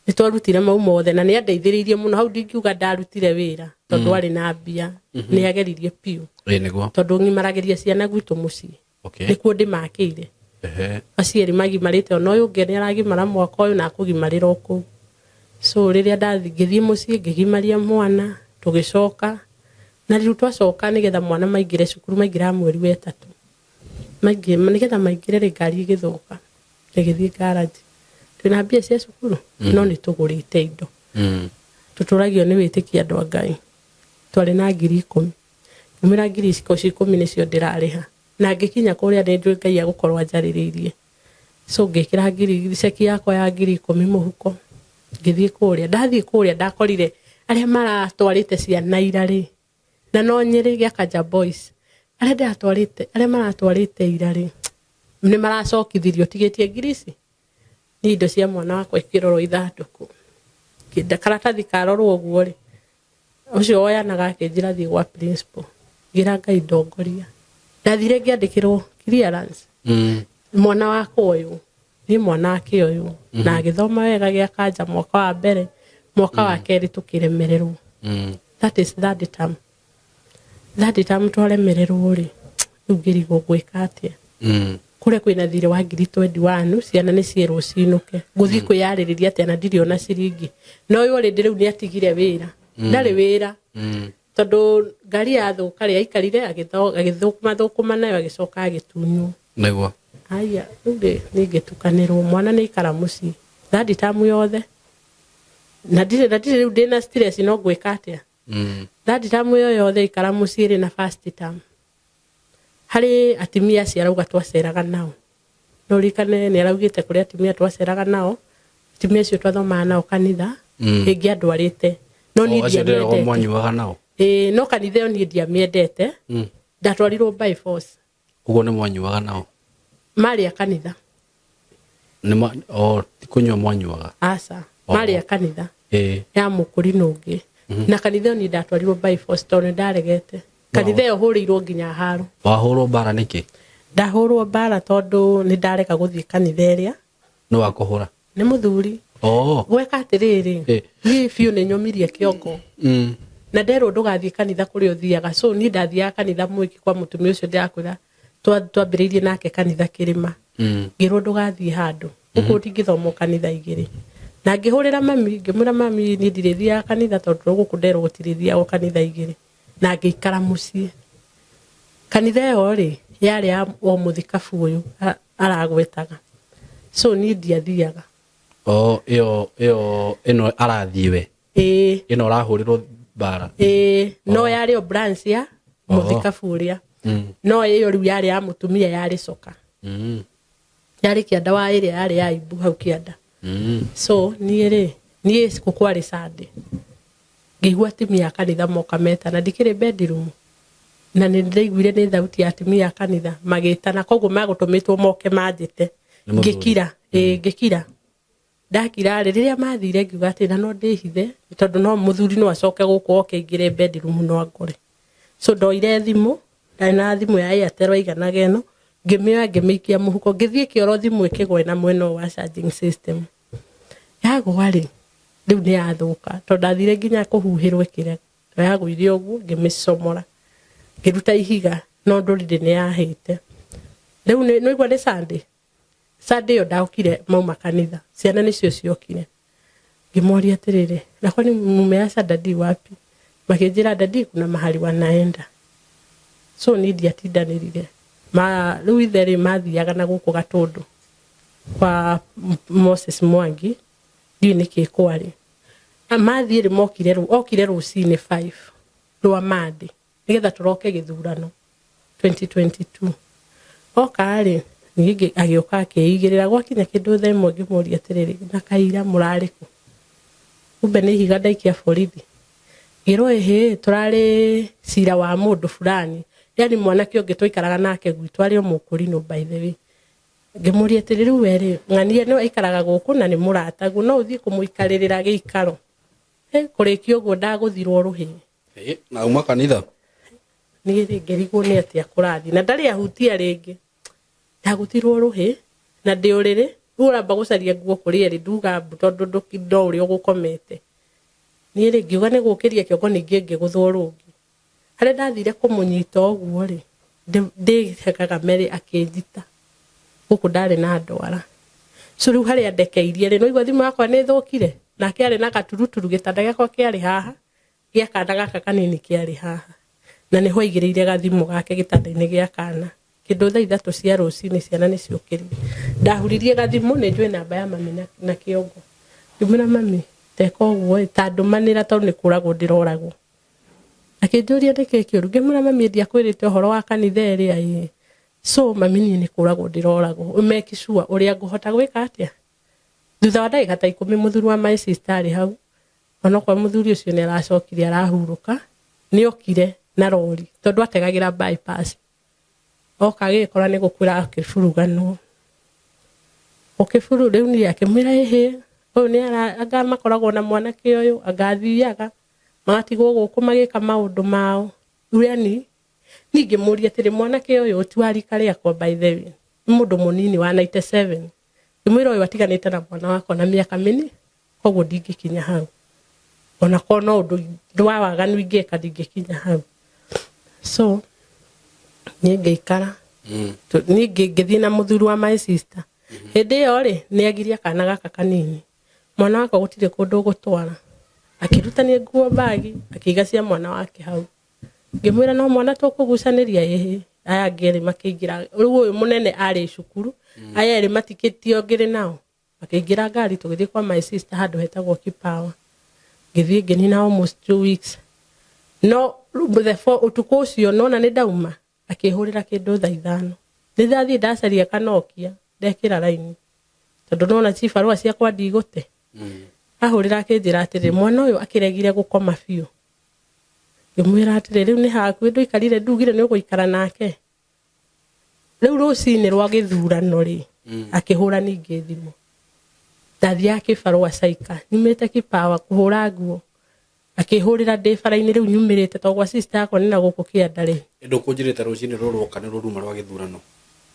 nĩ twarutire mau mothe na nĩ andeithĩrĩirie mũno hau ndingiuga ndarutire wĩra tondũ arĩ na mbia nĩ ageririe biũ. Ĩĩ nĩguo. Tondũ ng'imaragĩria ciana gwitũ mũciĩ. Nĩkuo ndĩmakĩire. Aciari magimarĩte ona ũyũ ũngĩ nĩ aragimara mwaka ũyũ na akũgimarĩra o kũu. So rĩrĩa ndathi ngĩthiĩ mũciĩ ngĩgimaria mwana tũgĩcoka na rĩu twacoka nĩgetha mwana maingĩre cukuru maingĩraga mweri wa ĩtatũ maingĩ nĩgetha maingĩre rĩ ngari ĩgĩthũka ĩgĩthiĩ garage twĩna mbia cia cukuru no nĩ tũgũrĩte indo. Tũtũragio nĩ wĩtĩkia andũ a Ngai. Twarĩ na 10,000 ngĩmwĩra ngiri ici 10 nĩcio ndĩrarĩha na ngĩkinya kũrĩa nĩ njũĩ Ngai agũkorwo anjarĩrĩirie. So ngĩkĩra ngiri ceki yakwa ya 10,000 mũhuko ngĩthiĩ kũrĩa ndathiĩ kũrĩa ndakorire arĩa maratwarĩte ciana ira rĩ na no Nyĩrĩ gĩa Kanja Boys arĩa ndĩratwarĩte arĩa maratwarĩte ira rĩ nĩ maracokithirio tigĩtie ngiri ici nĩ indo cia mwana wakwa ikĩrorwo ithandũkũ. Karatathi karorwo ũguo rĩ ũcio woyanaga akĩnjĩra thiĩ gwa principal ngĩra Ngai ndongoria ndathire ngĩandĩkĩrwo clearance. Mwana wakwa ũyũ niĩ mwana wake ũyũ na agĩthoma wega gĩa Kanja mwaka wa mbere mwaka wa kerĩ tũkĩremererwo. That is third term. Third term twaremererwo rĩ rĩu ngĩrigwo gwĩka atĩa. Kũrĩa kwĩna thirĩ wa 21,000 ciana nĩ cierwo cinũke ngũthiĩ kwĩyarĩrĩria atĩa na ndirĩ ona ciringi na ũyũ already rĩu nĩ atigire wĩra ndarĩ wĩra tondũ ngari yathũka rĩ aikarire agĩthũkũma thũkũma nayo agĩcoka agĩtunywo. Nĩguo. Aya rĩu rĩ niĩ ngĩtukanĩrwo mwana nĩ aikara mũciĩ third term yothe na ndirĩ rĩu ndĩna stress no ngwĩka atĩa. Third term ĩyo yothe aikara mũciĩ rĩ na first term harĩ atumia acio arauga twaceraga nao no ririkane nĩ araugĩte kũrĩ atumia twaceraga nao atumia acio twathomaga nao kanitha ĩngĩ andwarĩte no niĩ Acio ndĩragwo ndiamĩendete. Mwanyuaga nao. Ĩĩ no kanitha ĩyo niĩ ndiamĩendete. Ndatwarirwo by force. Ũguo nĩ mwanyuaga nao. Marĩ a kanitha. Nĩ o ti kũnyua mwanyuaga. Aca marĩ a kanitha ya mũkũrinũ ũngĩ na kanitha ĩyo niĩ ndatwarirwo by force tondũ nĩ ndaregete kanitha ĩyo hũrĩirwo nginya haro. Wahũrwo mbara nĩkĩ? Ndahũrwo mbara tondũ nĩ ndarega gũthiĩ kanitha ĩrĩa. Nĩ wakũhũra? Nĩ mũthuri. Gweka atĩrĩrĩ niĩ biũ nĩ nyũmirie kĩongo na nderwo ndũgathiĩ kanitha kũrĩa ũthiaga so niĩ ndathiaga kanitha mwĩki kwa mũtumia ũcio ndĩrakwĩra twambĩrĩirie nake kanitha kĩrĩma. Ngĩrwo ndũgathiĩ handũ gũkũ ndingĩthoma kanitha igĩrĩ na ngĩhũrĩra mami ngĩmwĩra mami niĩ ndirĩthiaga kanitha tondũ gũkũ nderwo gũtirĩthiagwo kanitha igĩrĩ na ngĩikara mũciĩ. Kanitha ĩyo rĩ yarĩ ya o mũthikabu ũyũ aragwetaga so niĩ ndiathiaga. O ĩyo ĩyo ĩno arathiĩ we. Ĩĩ. Ĩno ũrahũrĩrwo mbara. Ĩĩ no yarĩ o branch ya mũthikabu ũrĩa no ĩyo rĩu yarĩ ya mũtumia yarĩ coka. Yarĩ kĩanda wa ĩrĩa yarĩ ya Ibu hau kĩanda. So niĩ rĩ niĩ kũ kwarĩ Sunday ngĩigua atumia a kanitha moka metana ndikĩrĩ bedroom na nĩ ndĩraiguire nĩ thauti ya atumia a kanitha magĩtana koguo magũtũmĩtwo moke manjĩte. Nĩ mũthuri. Ngĩkira ĩĩ ngĩkira. Ndakira rĩ, rĩrĩa mathire ngiuga atĩ na no ndĩhithe, tondũ no mũthuri no acoke gũkũ oke aingĩre bedroom no angore. So ndoire thimũ, ndarĩ na thimũ ya Airtel aiganaga ĩno, ngĩmĩoya ngĩmĩikia mũhuko, ngĩthiĩ kĩoro thimũ ĩkĩgwa na mwena ũyũ wa charging system. Yagwa rĩ, rĩu nĩ yathũka, tondũ ndathire nginya kũhuhĩrwo ĩkĩrega. Yagũire ũguo, ngĩmĩcomora, ngĩruta ihiga, no ndũrire nĩ yahĩte. Rĩu nĩ nĩwaigua nĩ Sunday. Sunday ĩyo ndokire mauma kanitha, ciana nĩcio ciokire. Ngĩmoria atĩrĩrĩ, na kwani mumeacha daddy wapi? Makĩnjĩra daddy kuna mahali wanaenda. So niĩ ndiatindanĩrire. Ma rĩu ithe rĩ mathiaga na gũkũ Gatũndũ kwa Moses Mwangi, ndiũĩ nĩkĩ kwarĩ. Mathiĩ rĩ mokire okire rũcinĩ 5 rwa Monday nĩgetha tũroke gĩthurano 2022. Oka rĩ, niĩ agĩũka akĩigĩrĩra gwakinya kĩndũ thaa ĩmwe ngĩmũria atĩrĩrĩ, na kaira mũrarĩ kũ? Kumbe nĩ ihiga ndaikia borithi. Ngĩrwo ĩhĩ tũrarĩ cira wa mũndũ fulani, yani mwanake ũngĩ twaikaraga nake gwitũ arĩ o mũkũrinũ by the way. Ngĩmũria atĩrĩ, rĩu we rĩ, ng'ania nĩ aikaraga gũkũ na nĩ mũrataguo, no ũthiĩ kũmũikarĩrĩra gĩikaro? Kũrĩkia ũguo ndagũthirwo rũhĩ. Na uma kanitha. Niĩ rĩ ngĩrigwo nĩ atĩa kũrathiĩ na ndarĩ ahutia rĩngĩ. Ndagũthirwo rũhĩ na ndĩ ũrĩrĩ, rĩu ũramba gũcaria nguo kũrĩ erĩ nduga mbu tondũ no ũrĩa ũgũkomete. Niĩ rĩ ngiuga nĩ gũkĩria kĩongo ningĩ ngĩgũthwo rũngĩ. Harĩa ndathire kũmũnyita ũguo rĩ, ndĩhekaga merĩ akĩnjita. Gũkũ ndarĩ na ndwara. So rĩu harĩa ndekeirie rĩ, nĩwaigua thimũ yakwa nĩ ĩthũkire, nake arĩ na gaturuturu, gĩtanda gĩakwa kĩarĩ haha, gĩa kana gaka kanini kĩarĩ haha. Na nĩho aigĩrĩire gathimũ gake gĩtanda-inĩ gĩa kana. Kĩndũ thaa 3 cia rũcinĩ ciana nĩ ciũkĩrire. Ndahuririe gathimũ nĩ njũĩ namba ya mami na kĩongo. Ngĩmwĩra mami, teka ũguo ĩ, ta ndũmanĩra tondũ nĩ kũragwo ndĩroragwo. Akĩnjũria nĩkĩ kĩũru, ngĩmwĩra mami ndiakwĩrĩte ũhoro wa kanitha ĩrĩa ĩ. So mami niĩ nĩ kũragwo ndĩroragwo, ũmeki sure ũrĩa ngũhota gwĩka atĩa. Thutha wa ndagĩka ta 10 mũthuri wa my sister arĩ hau, onokorwo mũthuri ũcio nĩ aracokire arahurũka, nĩ okire na rori tondũ ategagĩra bypass. Oka agĩkora nĩ gũkwĩra akĩburuganwo. Ũkĩburu rĩu niĩ akĩmwĩra ĩhĩ, ũyũ nĩ anga makoragwo na mwanake ũyũ, anga athiaga magatigwo gũkũ magĩka maũndũ mao. Yani niĩ ngĩmũria atĩrĩ, mwanake ũyũ ti wa rika rĩakwa by the way, nĩ mũndũ mũnini wa 97. Ngĩmwĩra ũyũ atiganĩte na mwana wakwa na mĩaka mĩnini, koguo ndingĩkinya hau. Ona korwo no ũndũ wa waganu ingĩka ndingĩkinya hau. So niĩ ngĩikara, niĩ ngĩthiĩ na mũthuri wa my sister. Hĩndĩ ĩyo rĩ, nĩ agiria kana gaka kanini. Mwana wakwa gũtirĩ kũndũ ũgũtwara. Akĩrutania nguo bagi, akĩiga cia mwana wake hau. Ngĩmwĩra no mwana tũkũgucanĩria ĩhĩ. Aya angĩ erĩ makĩingĩra, rĩu ũyũ mũnene arĩ cukuru, aya erĩ matikĩtio ngĩrĩ nao. Makĩingĩra ngari tũgĩthiĩ kwa my sister handũ hetagwo Kipawa. Ngĩthiĩ ngĩnina almost 2 weeks. No the four ũtukũ ũcio nona nĩ ndauma, akĩhũrĩra kĩndũ thaa 5. Nĩ ndathiĩ ndacaria kanokia, ndekĩra raini. Tondũ nona ci barũa ciakwa ndigũte. Ahũrĩra akĩnjĩra atĩrĩ, mwana ũyũ akĩregire gũkoma biũ. Ngĩmwĩra atĩrĩ, rĩu nĩ hakuhĩ ndũikarire ndugire nĩ ũgũikara nake. Rĩu rũcinĩ rwa gĩthurano rĩ, akĩhũra ningĩ thimũ. Ndathiaga kĩbarũa Caika, nyumĩte Kipawa kũhũra nguo. Akĩhũrĩra ndĩ bara-inĩ rĩu nyumĩrĩte tondũ gwa sister yakwa nĩ na gũkũ kĩanda rĩ. Ndũkũnjĩrĩte rũcinĩ rũrũ rwoka nĩ rũruma rwa gĩthurano.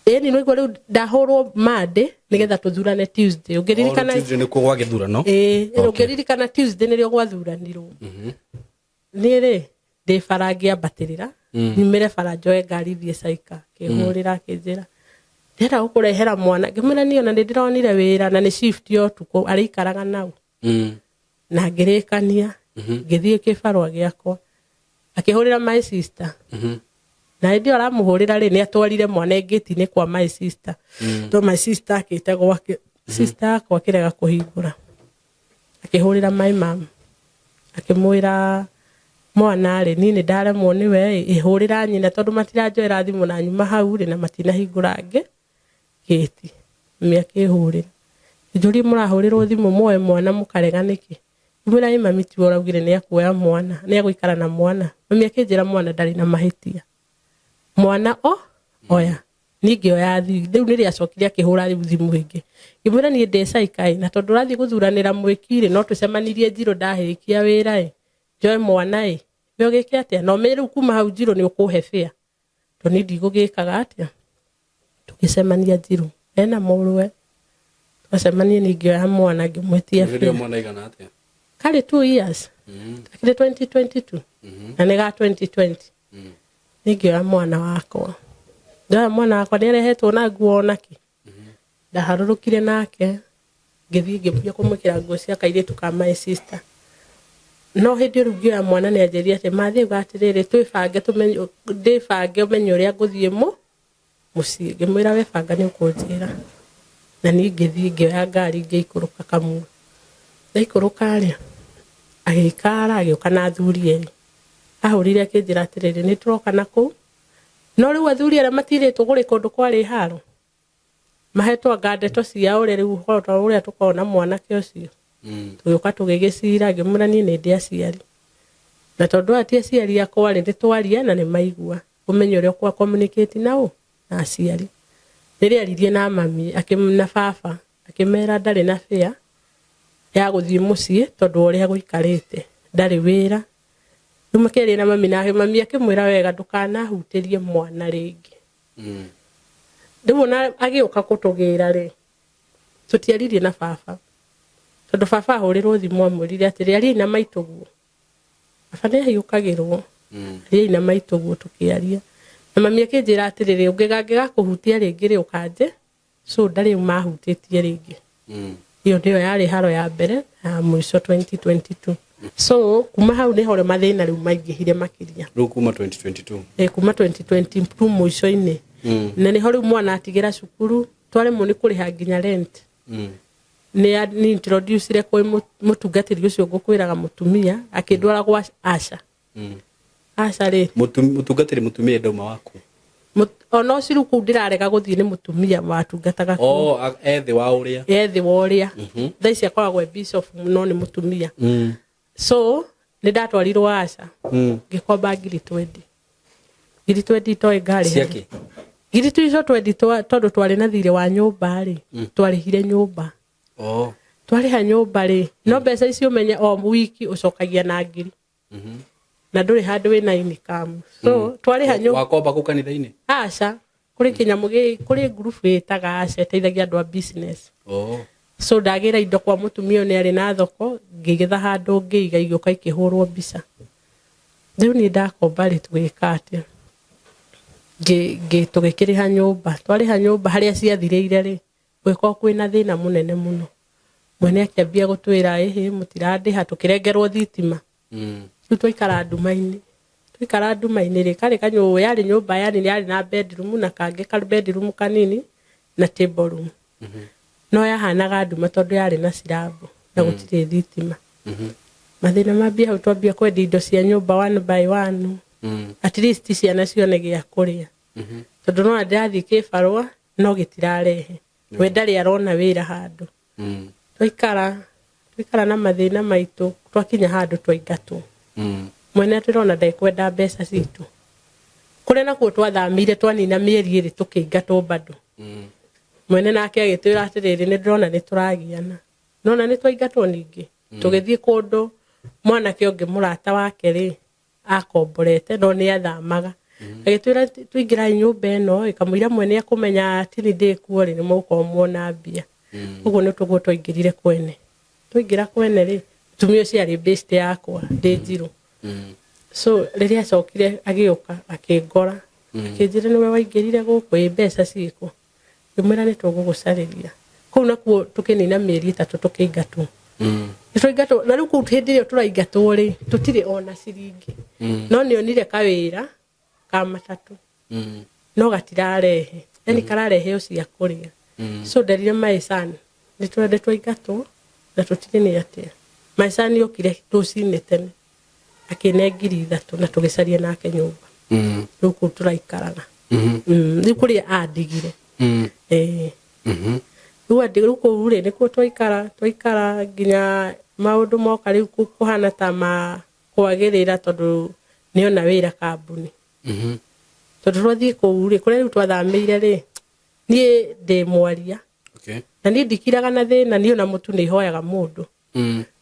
Ĩni nĩguo rĩu ndahũrwo Monday nĩgetha tũthurane Tuesday. Ũngĩririkana Tuesday nĩkuo gwa gĩthurano. Ĩĩ, ũngĩririkana Tuesday nĩrĩo gwathuranirwo. Niĩ rĩ, ndĩ bara ngĩambatĩrĩra, nyumĩre bara njoe ngari thiĩ Caika, akĩhũrĩra akĩnjĩra ndĩrenda gũkũrehera mwana. Ngĩmwĩra niĩ ona nĩ ndĩronire wĩra na nĩ shift ya ũtukũ arĩikaraga nau. Na ngĩrĩkania, ngĩthiĩ kĩbarũa gĩakwa. Akĩhũrĩra my sister. Na hĩndĩ ĩyo aramũhũrĩra rĩ, nĩ atwarire mwana ngĩti-inĩ kwa my sister. To my sister akĩte gwake. Sister yakwa akĩrega kũhingũra. Akĩhũrĩra my mom. Akĩmwĩra mwana rĩ, niĩ nĩ ndaremwo nĩwe ĩ, ĩhũrĩra nyina tondũ matiranjoera thimũ na nyuma hau rĩ, na matinahingũra ngĩti. Mami akĩhũrĩra. Njũrie mũrahũrĩrwo thimũ muoe mwana mũkarega nĩkĩ? Ngĩmwĩra ĩ mami tiwe ũraugire nĩ akuoya mwana, nĩ egũikara na mwana. Mami akĩnjĩra mwana ndarĩ na mahĩtia. Mwana o oya. Niĩ ngĩoya rĩu nĩrĩacokire akĩhũra rĩu thimũ ĩngĩ, ngĩmwĩra niĩ ndĩ caika ĩ, na tondũ ũrathiĩ gũthuranĩra mwĩki rĩ, no tũcemanirie Njirũ ndahĩkia wĩra ĩ, njoe mwana ĩ, we ũgĩke atĩa? Na ũmenye rĩu kuma hau Njirũ nĩ ũkũhe bĩa, tondũ niĩ ndigũgĩkaga atĩa. Tũgĩcemania Njirũ ena mũrũwe, twacemania niĩ ngĩoya mwana ngĩmwĩtia Hĩndĩ ĩyo bĩa. mwana aigana atĩa? Karĩ 2 years, akĩrĩ 2022 na nĩ ga 2020. Niĩ ngĩoya mwana wakwa, ndoya mwana wakwa nĩ arehetwo na nguo onakĩ, ndaharũrũkire nake ngĩthiĩ ngĩambia kũmwĩkĩra nguo cia kairĩtu ka my sister. No hĩndĩ ĩyo rĩu ngĩoya mwana nĩ anjĩrire atĩ mathiĩ uga atĩrĩrĩ, twĩbange tũmenye, ndĩbange ũmenye ũrĩa ngũthiĩ mũciĩ. Ngĩmwĩra we banga nĩ ũkũnjĩra. Na niĩ ngĩthiĩ ngĩoya ngari ngĩikũrũka Kamua. Ndaikũrũka rĩ, agĩikara agĩũka na athuri erĩ. Ahũrire akĩnjĩra atĩrĩrĩ, nĩ tũroka na kũu, no rĩu athuri arĩa matirĩtwo kũrĩ kũndũ kwarĩ haro, mahetwo anga ndeto cia ũrĩa rĩu ũhoro ta ũrĩa tũkoragwo na mwanake ũcio. Tũgĩũka tũgĩgĩcira, ngĩmwĩra niĩ nĩ ndĩ aciari, na tondũ aya ti aciari akwa rĩ, nĩ twaria na nĩ maigua. Ũmenye ũrĩa ũkwa communicate nao na aciari. Rĩrĩa aririe na mami na baba, akĩmera ndarĩ na bĩa ya gũthiĩ mũciĩ tondũ wa ũrĩa gũikarĩte, ndarĩ wĩra. Rĩu makĩaria na mami, na mami akĩmwĩra wega ndũkanahutĩrie mwana rĩngĩ. Rĩu ona agĩũka kũtũgĩra rĩ, tũtiaririe na baba, tondũ baba ahũrĩrwo thimũ amwĩrire atĩrĩ, ariai na maitũguo. Baba nĩ ahiũkagĩrwo. Ariai na maitũguo. Tũkĩaria na mami akĩnjĩra atĩrĩrĩ, ũngĩgangĩgakũhutia rĩngĩ rĩ, ũkanje. So ndarĩ mahutĩtie rĩngĩ. Ĩyo nĩyo yarĩ haro ya mbere na ya mũico 2022. So kuma hau nĩho rĩ mathĩna rĩu maingĩhire makĩria. Rĩu kuma 2022? Eh, kuma 2022 mũico-inĩ. Na nĩho rĩu mwana atigĩra cukuru, twaremwo nĩ kũrĩha nginya rent. Nĩ nĩ introducire kwĩ mũtungatĩri ũcio ngũkwĩraga, mũtumia akĩndwara gwa Asha. Asha rĩ, Mũtungatĩri mũtumia ndauma waku? Ona ũcio rĩu kũu ndĩrarega gũthiĩ nĩ mũtumia watungataga kũu. Oh, ethĩ wa ũrĩa? Ethĩ wa ũrĩa thaa ici akoragwo e bishop, no nĩ mũtumia. So nĩ ndatwarirwo Asha, ngĩkomba 20,000, 20,000 itoĩ ngarĩ. Ciakĩ? Ngiri tu icio 20 tondũ twarĩ na thirĩ wa nyũmba rĩ, twarĩhire nyũmba. Oh. Twarĩha nyũmba rĩ, no mbeca icio ũmenye o wiki ũcokagia na ngiri, na ndũrĩ handũ wĩna income. So twarĩha nyũmba. Wakomba kũ kanitha-inĩ? Aca, kũrĩ kĩnyamũ kũrĩ ngurubu ĩtaga Aca ĩteithagia andũ a business. Oh. So ndagĩra indo kwa mũtumia ũyũ, nĩ arĩ na thoko, ngĩgetha handũ ngĩiga, igĩũka ikĩhũrwo mbica. Rĩu niĩ ndakomba rĩ, tũgĩka atĩa? Tũgĩkĩrĩha nyũmba. Twarĩha nyũmba, harĩa ciathirĩire rĩ, gũgĩkorwo kwĩna thĩna mũnene mũno. Mwene akĩambia gũtwĩra ĩhĩ mũtirandĩha, tũkĩrengerwo thitima. Rĩu twaikara nduma-inĩ. Twaikara nduma-inĩ rĩ, karĩ kanyũ yarĩ nyũmba yani yarĩ na bedroom na kangĩ ka bedroom kanini na table room, no yahanaga nduma tondũ yarĩ na cirambu na gũtirĩ thitima. Mathĩna mambia hau, twambia kwendia indo cia nyũmba one by one, at least ciana cione gĩa kũrĩa, tondũ no ndĩrathiĩ kĩbarũa no gĩtirarehe. We ndarĩ arona wĩra handũ. Twaikara twaikara na mathĩna maitũ, twakinya handũ twaingatwo. Mwene atwĩra ndekwenda mbeca citũ. Kũrĩa nakuo twathamĩire, twanina mĩeri 2 tũkĩingatwo bado. Mwene nake agĩtwĩra atĩrĩrĩ, nĩ ndĩrona nĩ tũragiana, nona nĩ twaingatwo ningĩ. Tũgĩthiĩ kũndũ mwanake ũngĩ mũrata wake rĩ akomborete, no nĩ athamaga. Agĩtwĩra tũingĩrai nyũmba ĩno ĩkamũira mwene akũmenya tini ndĩkuo rĩ, nĩ mũgũkorwo muona mbia. Ũguo nĩ tũguo twaingĩrire kwene. Twaingĩra kwene rĩ, mũtumia ũcio arĩ best yakwa ndĩ Njirũ. So rĩrĩa acokire agĩũka akĩngora, akĩnjĩra, nĩwe waingĩrire gũkũ ĩ, mbeca ciĩkũ? Ngĩmwĩra nĩ tũgũgũcarĩria. Kũu nakuo tũkĩnina mĩeri 3 tũkĩingatwo. Nĩ twaingatwo, na rĩu kũu hĩndĩ ĩyo tũraingatwo rĩ, tũtirĩ ona ciringi. No nĩ onire kawĩra ka matatũ, no gatirarehe, yani kararehe o cia kũrĩa. So nderire my son nĩ twende twaingatwo na tũtirĩ nĩ atĩa. My son okire rũcinĩ tene akĩne 3,000 na tũgĩcaria nake nyũmba. Rĩu kũu tũraikaraga. Rĩu kũrĩa andigire. Eh. Rĩu rĩu kũu rĩ, nĩkuo twaikara twaikara nginya maũndũ moka rĩu kũhana ta ma kwagĩrĩra, tondũ nĩona wĩra kambuni. Tondũ twathiĩ kũu rĩ, kũrĩa rĩu twathamĩire rĩ, Niĩ ndĩ mwaria. Na niĩ ndikiraga na thĩna, niĩ ona mũtu nĩ ihoyaga mũndũ.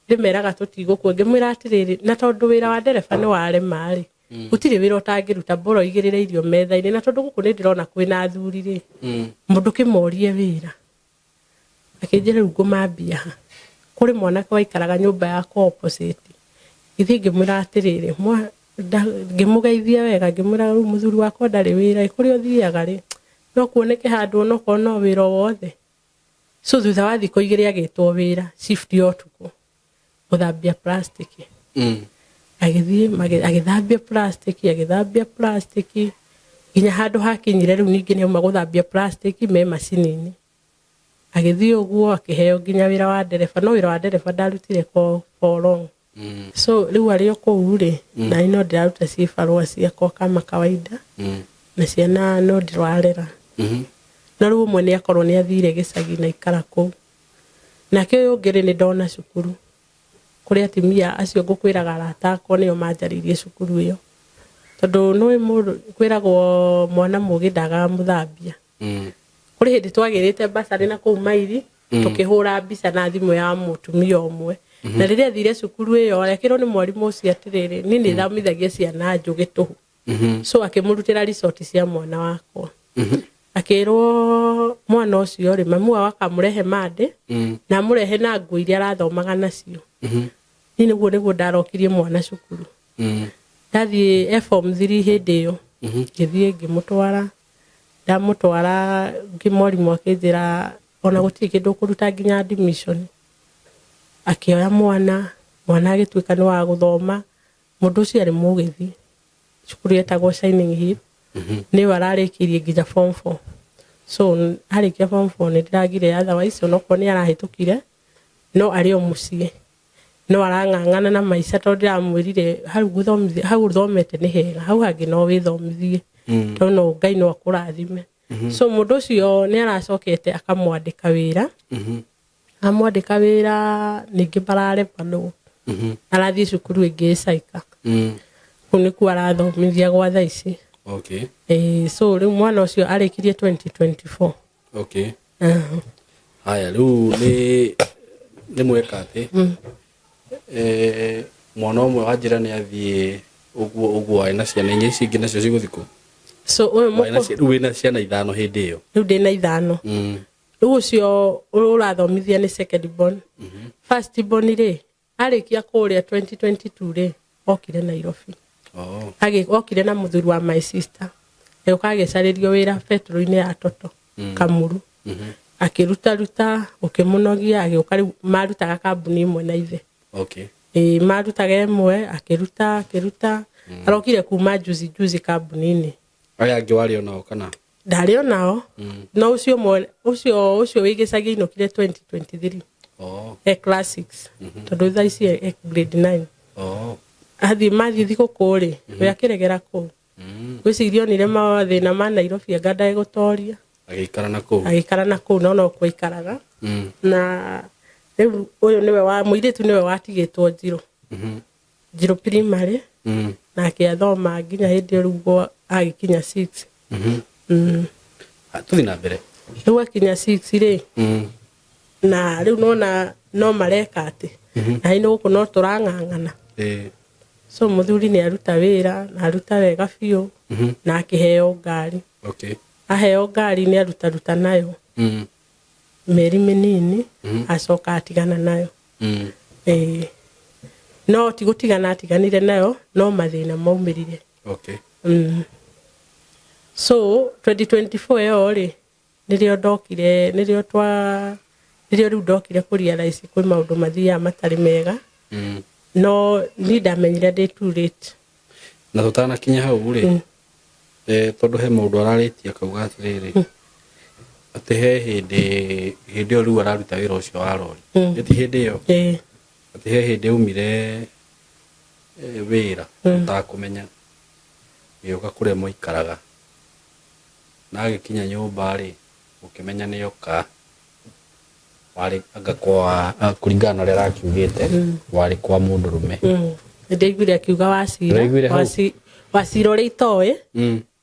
Ndĩmeraga tũtigũkua, ngĩmwĩra atĩrĩrĩ, na tondũ wĩra wa ndereba nĩ warema rĩ, gũtirĩ wĩra ũtangĩruta, bora ũigĩrĩre irio metha-inĩ. Na tondũ gũkũ nĩ ndĩrona kwĩna athuri rĩ, mũndũ kĩmorie wĩra. Akĩnjĩra rĩu ngũmambia ha? Kũrĩ mwanake waikaraga nyũmba yakwa opposite. Ngĩthiĩ ngĩmwĩra atĩrĩrĩ, ngĩmũgeithia wega, ngĩmwĩra rĩu mũthuri wakwa ndarĩ wĩra, kũrĩa ũthiaga rĩ, no kuoneke handũ onokorwo no wĩra o wothe. So thutha wa thikũ 2 agĩtwo wĩra shift ya ũtukũ gũthambia plastic. Agĩthiĩ agĩthambia plastic, agĩthambia plastic nginya handũ hakinyire rĩu ningĩ nĩauma gũthambia plastic me macini-inĩ. Agĩthiĩ ũguo akĩheo nginya wĩra wa ndereba, no wĩra wa ndereba ndarutire for long. So rĩu arĩ o kũu rĩ, na niĩ no ndĩraruta cibarũa ciakwa kama kawaida, na ciana no ndĩrarera. No rĩu ũmwe nĩ akorwo nĩ athire gĩcagi na ikara kũu. Nake ũyũ ũngĩ rĩ, nĩ ndona cukuru kũrĩ atumia acio ngũkwĩraga arata akwa nĩo manjarĩirie cukuru ĩyo, tondũ nĩũĩ mũndũ kwĩragwo mwana mũgĩ ndagaga mũthambia. Kũrĩ hĩndĩ twagĩrĩte basarĩ na kũu Mairi, tũkĩhũra mbica na thimũ ya mũtumia ũmwe. Na rĩrĩa athire cukuru ĩyo, akĩrwo nĩ mwarimũ ũcio atĩrĩrĩ, niĩ nĩ thomithagia ciana njũgĩ tũhũ. So akĩmũrutĩra resort cia mwana wakwa. Akĩrwo mwana ũcio rĩ, mamu wao akamũrehe Monday, na amũrehe na nguo iria arathomaga nacio. Niĩ nĩguo ndarokirie mwana cukuru. Ndathiĩ e form 3 hĩndĩ ĩyo. Ngĩthiĩ ngĩmũtwara, ndamũtwara mwarimũ akĩnjĩra ona gũtirĩ kĩndũ ũkũruta nginya admission. Akĩoya mwana, mwana agĩtuĩka nĩ wa gũthoma. Mũndũ ũcio arĩ mũgĩthi, cukuru yetagwo Shining Hill, nĩyo ararĩkirie nginya form 4. So arĩkia form 4 nĩ ndĩragire, otherwise onokorwo nĩ arahĩtũkire, no arĩ o mũciĩ no arang'ang'ana na maica, tondũ ndĩramwĩrire hau gũthomithia, hau ũthomete nĩ hega, hau hangĩ no wĩthomithie, tondũ no Ngai no akũrathime. So mũndũ ũcio nĩ aracokete akamwandĩka wĩra, amwandĩka wĩra ningĩ mararemanwo. Arathiĩ cukuru ĩngĩ ĩcaika, kũu nĩkuo arathomithia gwa thaa ici. So rĩu mwana ũcio arĩkirie 2024. Haya, rĩu nĩ mweka atĩ mwana ũmwe wa njĩra nĩ athiĩ ũguo ũguo, arĩ na ciana inya, ici ingĩ nacio cigũthiĩ kũ? So ũyũ Rĩu wĩna ciana 5 hĩndĩ ĩyo? Rĩu ndĩna 5. Rĩu ũcio ũrathomithia nĩ second born. First born rĩ, arĩkia kũrĩa 2022 rĩ, okire Nairobi. Okire na mũthuri wa my sister, agĩũka agĩcarĩrio wĩra betũrũ-inĩ ya Toto, Kamuru. Akĩrutaruta ũkĩmũnogia, agĩũka rĩu marutaga kambuni ĩmwe na ithe. Ĩĩ, marutaga ĩmwe, akĩruta akĩruta, arokire kuma juzi juzi kambuni-inĩ. Aya angĩ warĩ onao kana? Ndarĩ onao, no ũcio ũmwe, ũcio wĩ gĩcagi ainũkire 2023. E class 6, tondũ thaa ici e grade 9. Athiĩ mathiĩ thigũkũ rĩ, we akĩregera kũu. Ngwĩciria onire mathĩna ma Nairobi anga ndagũtoria. Agĩikara na kũu. Agĩikara na kũu, no no kwaikaraga. Na rĩu ũyũ nĩwe wa mũirĩtu, nĩwe watigĩtwo Njirũ. Njirũ primary. Nake athoma nginya hĩndĩ ĩyo rĩu agĩkinya 6. Tũthiĩ na mbere. Rĩu akinya 6 rĩ, na rĩu nona no mareka atĩ na hĩndĩ gũkũ no tũrang'ang'ana. So mũthuri nĩ aruta wĩra na aruta wega biũ, na akĩheo ngari. Aheo ngari nĩ arutaruta nayo mĩeri mĩnini, acoka atigana nayo. No ti gũtigana atiganire nayo, no mathĩna maumĩrire. So 2024 ĩyo rĩ, nĩrĩo ndokire, nĩrĩo twa nĩrĩo rĩu ndokire kũ realize kwĩ maũndũ mathiaga matarĩ mega. No niĩ ndamenyire ndĩ too late. Na tũtanakinya hau rĩ, tondũ he mũndũ ararĩtie akauga atĩrĩrĩ, atĩ he hĩndĩ ĩyo rĩu araruta wĩra ũcio wa rori. Ĩti hĩndĩ ĩyo? Atĩ he hĩndĩ aumire wĩra ũtakũmenya, gĩũka kũrĩa mwaikaraga, na agĩkinya nyũmba rĩ, ũkĩmenya nĩ oka, warĩ anga kwa kũringana na ũrĩa arakiugĩte, warĩ kwa mũndũrũme. Nĩndaiguire akiuga Wacira. Ndũraiguire hau? Wacira ũrĩa itoĩ.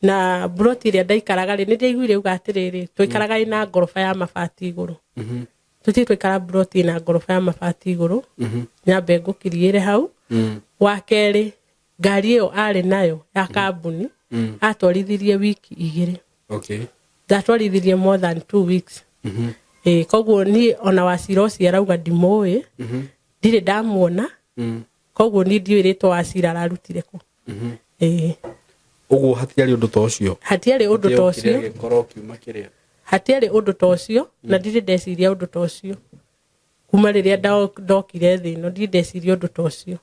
Na mburoti ĩrĩa ndaikaraga rĩ, nĩ ndaiguire uga atĩrĩrĩ, twaikaraga ĩna ngoroba ya mabati igũrũ. Tũtirĩ twaikara mburoti ĩna ngoroba ya mabati igũrũ. Nyambe ngũkiriĩre hau. Wa kerĩ, ngari ĩyo arĩ nayo ya kambuni atwarithirie wiki 2. Ndatwarithirie more than 2 weeks. Koguo niĩ ona Wacira ũcio arauga ndimũĩ, ndirĩ ndamuona. Koguo niĩ ndiũĩ rĩtwa Wacira ararutire kũ. Ũguo hatiarĩ ũndũ ta ũcio. Hatiarĩ ũndũ ta ũcio. Gĩkorwo kiuma kĩrĩa. Hatiarĩ ũndũ ta ũcio, na ndirĩ ndeciria ũndũ ta ũcio kuma rĩrĩa ndokire thĩ ĩno, ndirĩ ndeciria ũndũ ta ũcio.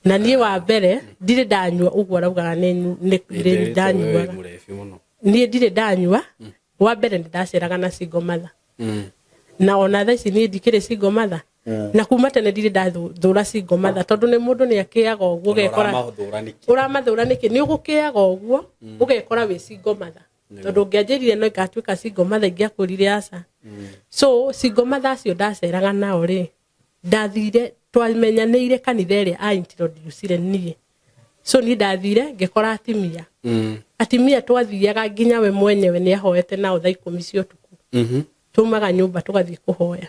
Na niĩ wa mbere ndirĩ ndanyua ũguo araugaga nĩ ndanyuaga. Niĩ ndirĩ ndanyua. Wa mbere nĩ ndaceraga na single mother. Na ona thaa ici niĩ ndikĩrĩ single mother. Na kuma tene ndirĩ ndathũra single mother, tondũ nĩ mũndũ nĩ akĩaga ũguo ũgekora ũramathũra nĩkĩ, nĩ ũgũkĩaga ũguo ũgekora wĩ single mother. Tondũ ũngĩanjĩrire no ingatuĩka single mother ingĩakwĩrire aca. So single mother acio ndaceraga nao rĩ, ndathire twamenyanĩire kanitha ĩrĩa a introducire niĩ. So niĩ ndathire ngĩkora atimia. Atimia twathiaga nginya we mwenyewe nĩ ahoete nao thaa 10 cia ũtukũ. Tumaga nyũmba tũgathiĩ kũhoya.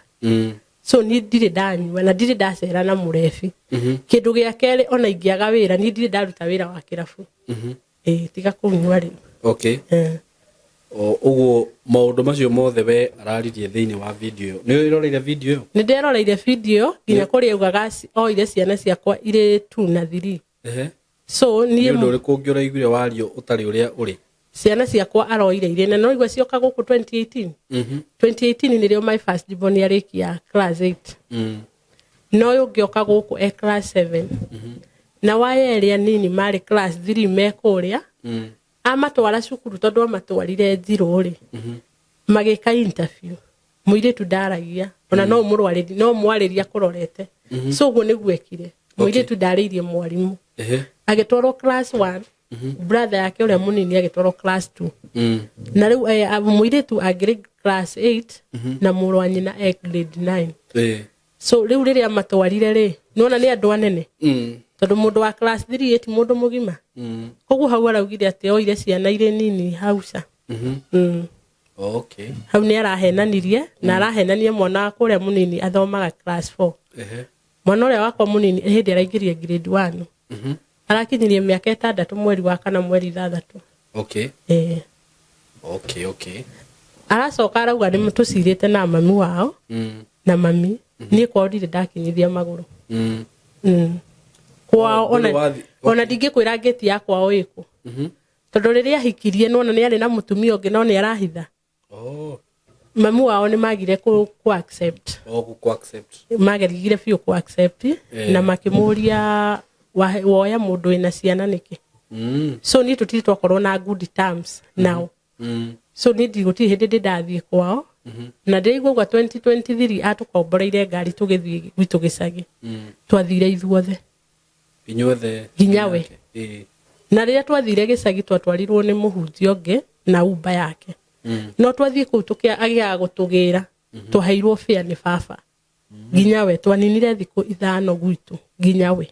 So niĩ ndirĩ ndanyua na ndirĩ ndacera na mũrebi. Kĩndũ gĩa kerĩ, ona ingĩaga wĩra niĩ ndirĩ ndaruta wĩra wa kĩrabu. Tiga kũnyua rĩu. Ũguo maũndũ macio mothe we araririe thĩinĩ wa video ĩyo. Nĩ ũroreire video ĩyo? Nĩ nderoreire video nginya kũrĩa augaga oire ciana ciakwa irĩ 2 na 3. So niĩ Nĩ ũndũ ũrĩkũ ũngĩ ũraiguire wario ũtarĩ ũrĩa ũrĩ? Ciana ciakwa aroire irĩ nene, no igua cioka gũkũ 2018. 2018 nĩrĩo my first born arĩkia class 8. No ũyũ ũngĩ oka gũkũ e class 7. Na waya ĩrĩa nini marĩ class 3 me kũrĩa. Amatwara cukuru tondũ amatwarire Njirũ rĩ. Magĩka interview. Mũirĩtu ndaragia, ona no mũrwarĩrie, no mwarĩria kũrorete. So ũguo nĩguo ekire. Mũirĩtu ndarĩirie mwarimũ. Agĩtwarwo class 1. Brother yake ũrĩa mũnini agĩtwarwo class 2. Na rĩu mũirĩtu angĩrĩ class 8 na mũrũ wa nyina e grade 9. So rĩu rĩrĩa matwarire rĩ, nĩwona nĩ andũ anene. Tondũ mũndũ wa class 3 ti mũndũ mũgima. Koguo hau araugire atĩ oire ciana irĩ nini hau ca. Hau nĩ arahenanirie, na arahenania mwana wakwa ũrĩa mũnini athomaga class 4. Mwana ũrĩa wakwa mũnini hĩndĩ araingĩria grade 1. Arakinyirie mĩaka 6 mweri wa kana mweri 6. Aracoka arauga nĩ tũcirĩte na mami wao. Na mami niĩ kwao ndirĩ ndakinyithia magũrũ. Kwao ona ndingĩkwĩra ngĩti ya kwao ĩkũ. Tondũ rĩrĩa ahikirie nĩwona nĩ arĩ na mũtumia ũngĩ no nĩ arahitha. Mami wao nĩ magire ku accept. Ku accept. Magerire biũ ku accept, na makĩmũria woya mũndũ wĩna ciana nĩkĩ. So niĩ tũtirĩ twakorwo na good terms now. So niĩ ndigũtirĩ hĩndĩ ndĩ ndathiĩ kwao. Na ndĩraigua ũguo 2023 atũkomboreire ngari tũgĩthiĩ gwitũ gĩcagi. Twathire ithuothe. Inyuothe. Nginya we. Na rĩrĩa twathire gĩcagi twatwarirwo nĩ mũhunjia ũngĩ na Uber yake. No twathiĩ kũu agĩaga gũtũgĩra. Twaheirwo fare nĩ baba. Nginya we twaninire thikũ 5 gwitũ nginya we.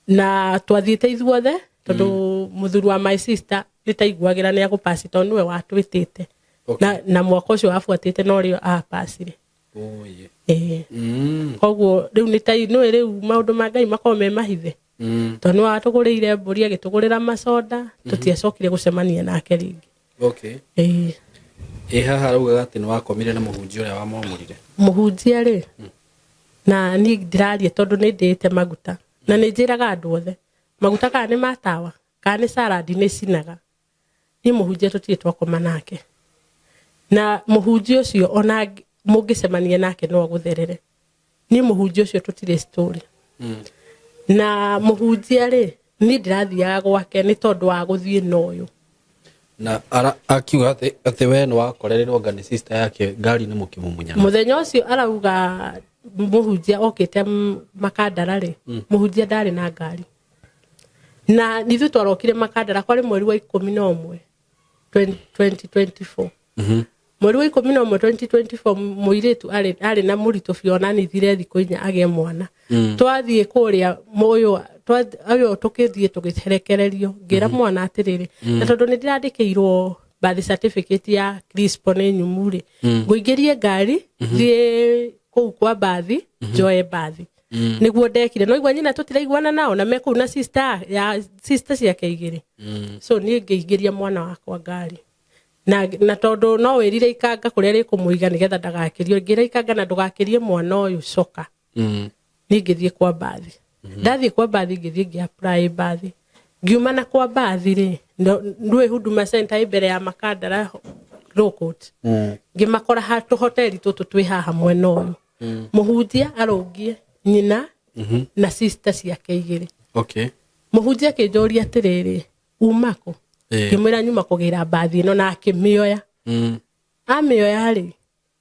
Na twathiĩte ithuothe tondũ mũthuri wa my sister nĩ taiguagĩra nĩ agũpasi tondũ nĩwe watwĩtĩte. Na mwaka ũcio wabuatĩte no rĩo apacire. Koguo rĩu nĩ ta nĩwe rĩu maũndũ ma Ngai makorwo me mahithe. Tondũ nĩwe watũgũrĩire mbũri agĩtũgũrĩra macoda, tũtiacokire gũcemania nake rĩngĩ. Haha araugaga atĩ nĩ wakomire na mũhunjia ũrĩa wamwamũrire. Mũhunjia rĩ, na niĩ ndĩraria tondũ nĩ ndĩĩte maguta. Na nĩ njĩraga andũ othe, maguta kana nĩ matawa, kana nĩ salad nĩ cinaga. Niĩ mũhunjia tũtirĩ twakoma nake. Na mũhunjia ũcio ona mũngĩcemania nake no agũtherere. Niĩ mũhunjia ũcio tũtirĩ story. Na mũhunjia rĩ, niĩ ndĩrathiaga gwake nĩ tondũ wa gũthiĩ na ũyũ. Na akiuga atĩ we nĩ wakorererwo anga nĩ sister yake ngari-inĩ mũkĩmumunyana. Mũthenya ũcio arauga mũhunjia okĩte Makandara rĩ, mũhunjia ndarĩ na ngari. Na ithuĩ twarokire Makandara kwarĩ mweri wa 11, 2024. Mweri wa 11, 2024, mũirĩtu arĩ na mũritũ biũ ona nithire thikũ 4 agĩe mwana. Twathiĩ kũrĩa ũyũ Ayo tũkĩthiĩ tũgĩrekererio, ngĩra mwana atĩrĩrĩ, na tondũ nĩ ndĩrandĩkĩirwo birth certificate ya Crispo nĩ nyumu rĩ, ngũingĩrie ngari thiĩ kũu kwa bathi njoe bathi. Nĩguo ndekire. No igua nyina tũtiraiguana nao na me kũu na sister ya sister ciake igĩrĩ. So niĩ ngĩingĩria mwana wakwa ngari na tondũ no wĩrire ikanga kũrĩa rĩkũmũiga nĩgetha ndagakĩrio, ngĩra ikanga na ndũgakĩrie mwana ũyũ, coka. Niĩ ngĩthiĩ kwa bathi. Ndathiĩ kwa bathi, ngĩthiĩ ngĩ apply bathi. Ngiuma na kwa bathi rĩ, ndũĩ Huduma Center ĩ mbere ya Makandara Law Court. Ngĩmakora tũhoteri tũtũ twĩ haha mwena ũyũ. Mũhunjia arũngie nyina na sister ciake igĩrĩ. Mũhunjia akĩnjũria atĩrĩrĩ, uma kũ? Ngĩmwĩra nyuma kũgĩra bathi ĩno, na akĩmĩoya. Amĩoya rĩ,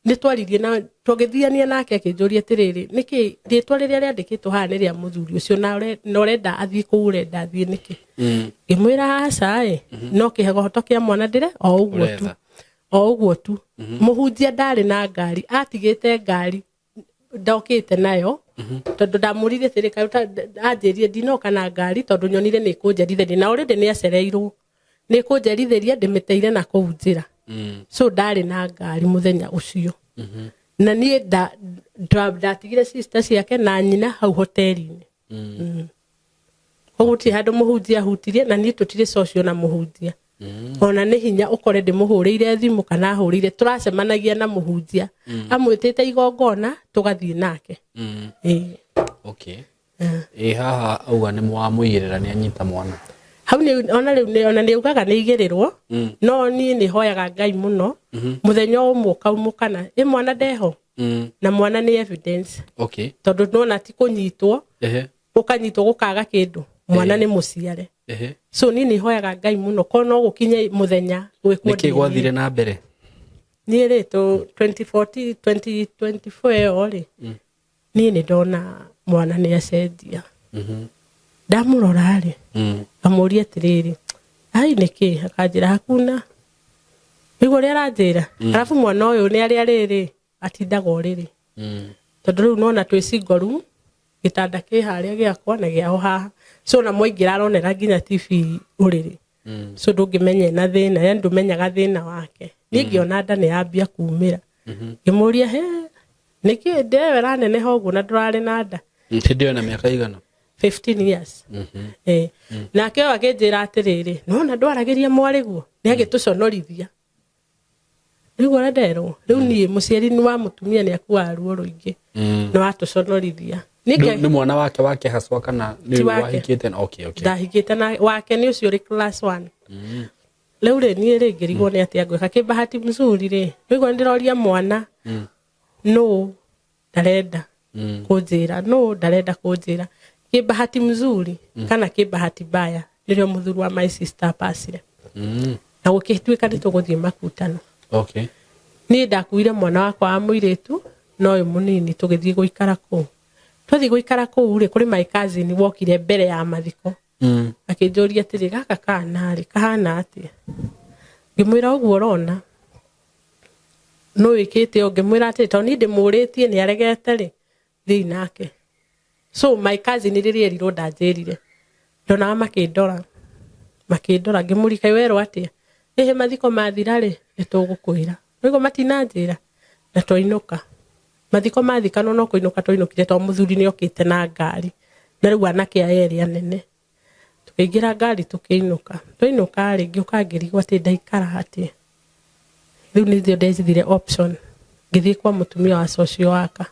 nĩ twaririe na tũgĩthiania nake, akĩnjũria atĩrĩrĩ, nĩkĩ rĩtwa rĩrĩa rĩandĩkĩtwo haha nĩ rĩa mũthuri ũcio na na ũrenda athiĩ kũu, ũrenda athiĩ nĩkĩ? Ngĩmwĩra aca ĩ, no kĩhoto kĩa mwana ndĩre o ũguo tu. Ũretha. O ũguo tu. Mũhunjia ndarĩ na ngari, atigĩte ngari, ndokĩte nayo, tondũ ndamũririe atĩrĩ, kaĩ anjĩrire ndinoka na ngari tondũ nyonire nĩ kũnjerithĩria, na already nĩ acereirwo, nĩ kũnjerithĩria ndĩmĩteire na kũu njĩra. So ndarĩ na ngari mũthenya ũcio, na niĩ ndatigire sister ciake na nyina hau hoteri-inĩ. Koguo gũtirĩ handũ mũhunjia ahutirie, na niĩ tũtirĩ social na mũhunjia. Ona nĩ hinya ũkore ndĩmũhũrĩire thimũ kana ahũrĩire. Tũracemanagia na mũhunjia amwĩtĩte igongona, tũgathiĩ nake. Ĩĩ. Okay, ĩ haha auga nĩ mwamũigĩrĩra, nĩ anyita mwana? Hau nĩ ona rĩu ona nĩ augaga nĩ igĩrĩrwo, no niĩ nĩ hoyaga Ngai mũno mũthenya ũmwe ũkaumũkana ĩ mwana ndeho. Na mwana nĩ evidence. Tondũ nona ti kũnyitwo, ũkanyitwo gũkaga kĩndũ, mwana nĩ mũciare. So niĩ nĩ hoyaga Ngai mũno ko no gũkinye mũthenya gwĩkwo. Nĩkĩ gwathire na mbere? Niĩ rĩ, tũ 2014, 2024 ĩyo rĩ, niĩ nĩ ndona mwana nĩ acenjia. Ndamũrora rĩ, ngamũria atĩrĩrĩ, ai nĩkĩ? Akanjĩra hakuna. Nĩguo ũrĩa aranjĩra. Arabu mwana ũyũ nĩ arĩa rĩrĩ atindaga ũrĩrĩ, tondũ rĩu nona twĩ single room, gĩtanda kĩ harĩa gĩakwa na gĩao haha, so na mwaingĩra aronera nginya TV ũrĩrĩ. So ndũngĩmenya ena thĩna, yani ndũmenyaga thĩna wake. Niĩ ngĩona nda nĩ yambia kumĩra, ngĩmũria, he nĩkĩ ndeyo ĩraneneha ũguo na ndũrarĩ na nda? Hĩndĩ ĩyo na mĩaka igana? 15 years. Nake ũyũ akĩnjĩra atĩrĩrĩ, nona ndwaragĩria mwarĩguo nĩ agĩtũconorithia. Rĩu ũrĩa nderwo rĩu, niĩ mũciari nĩ wa mũtumia nĩ akuaga ruo rũingĩ, nĩ watũconorithia. Niĩ Nĩ mwana wake wake haswa kana nĩ Ti wake. wahikĩte okay. Ndahikĩte na wake nĩ ũcio ũrĩ class 1. Rĩu rĩ, niĩ rĩ ngĩrigwo nĩ atĩa ngwĩka. Kĩbahati mzuri rĩ, nĩguo ndĩroria mwana nũ ndarenda kũnjĩra, no ndarenda kũnjĩra. Kĩbahati mzuri kana kĩbahati mbaya, nĩrĩo mũthuri wa my sister pasire, na gũgĩtuĩka nĩ tũgũthiĩ makutano. Niĩ ndakuire mwana wakwa wa mũirĩtu na ũyũ mũnini, tũgĩthiĩ gũikara kũu. Twathiĩ gũikara kũu rĩ, kũrĩ my cousin wokire mbere ya mathiko. Akĩnjũria atĩrĩ, gaka kana rĩ kahana atĩa? Ngĩmwĩra ũguo ũrona no wĩkĩte ũũ. Ngĩmwĩra atĩrĩ, tondũ niĩ ndĩmũrĩtie nĩ aregete rĩ, thiĩi nake. So my cousin rĩrĩa erirwo ndanjĩrire, ndonaga makĩndora makĩndora. Ngĩmũria, kaĩ werwo atĩa? Ĩhĩ, mathiko mathira rĩ, nĩ tũgũkwĩra. Nĩguo matinanjĩra na twainũka. Mathiko mathikanwo no kũinũka twainũkire, tondũ mũthuri nĩ okĩte na ngari, na rĩu anake aya erĩ anene tũkĩingĩra ngari tũkĩinũka. Twainũka rĩ, ngĩũka ngĩrigwo atĩ ndaikara atĩa. Rĩu nĩthio ndethire option, ngĩthiĩ kwa mũtumia wa social worker.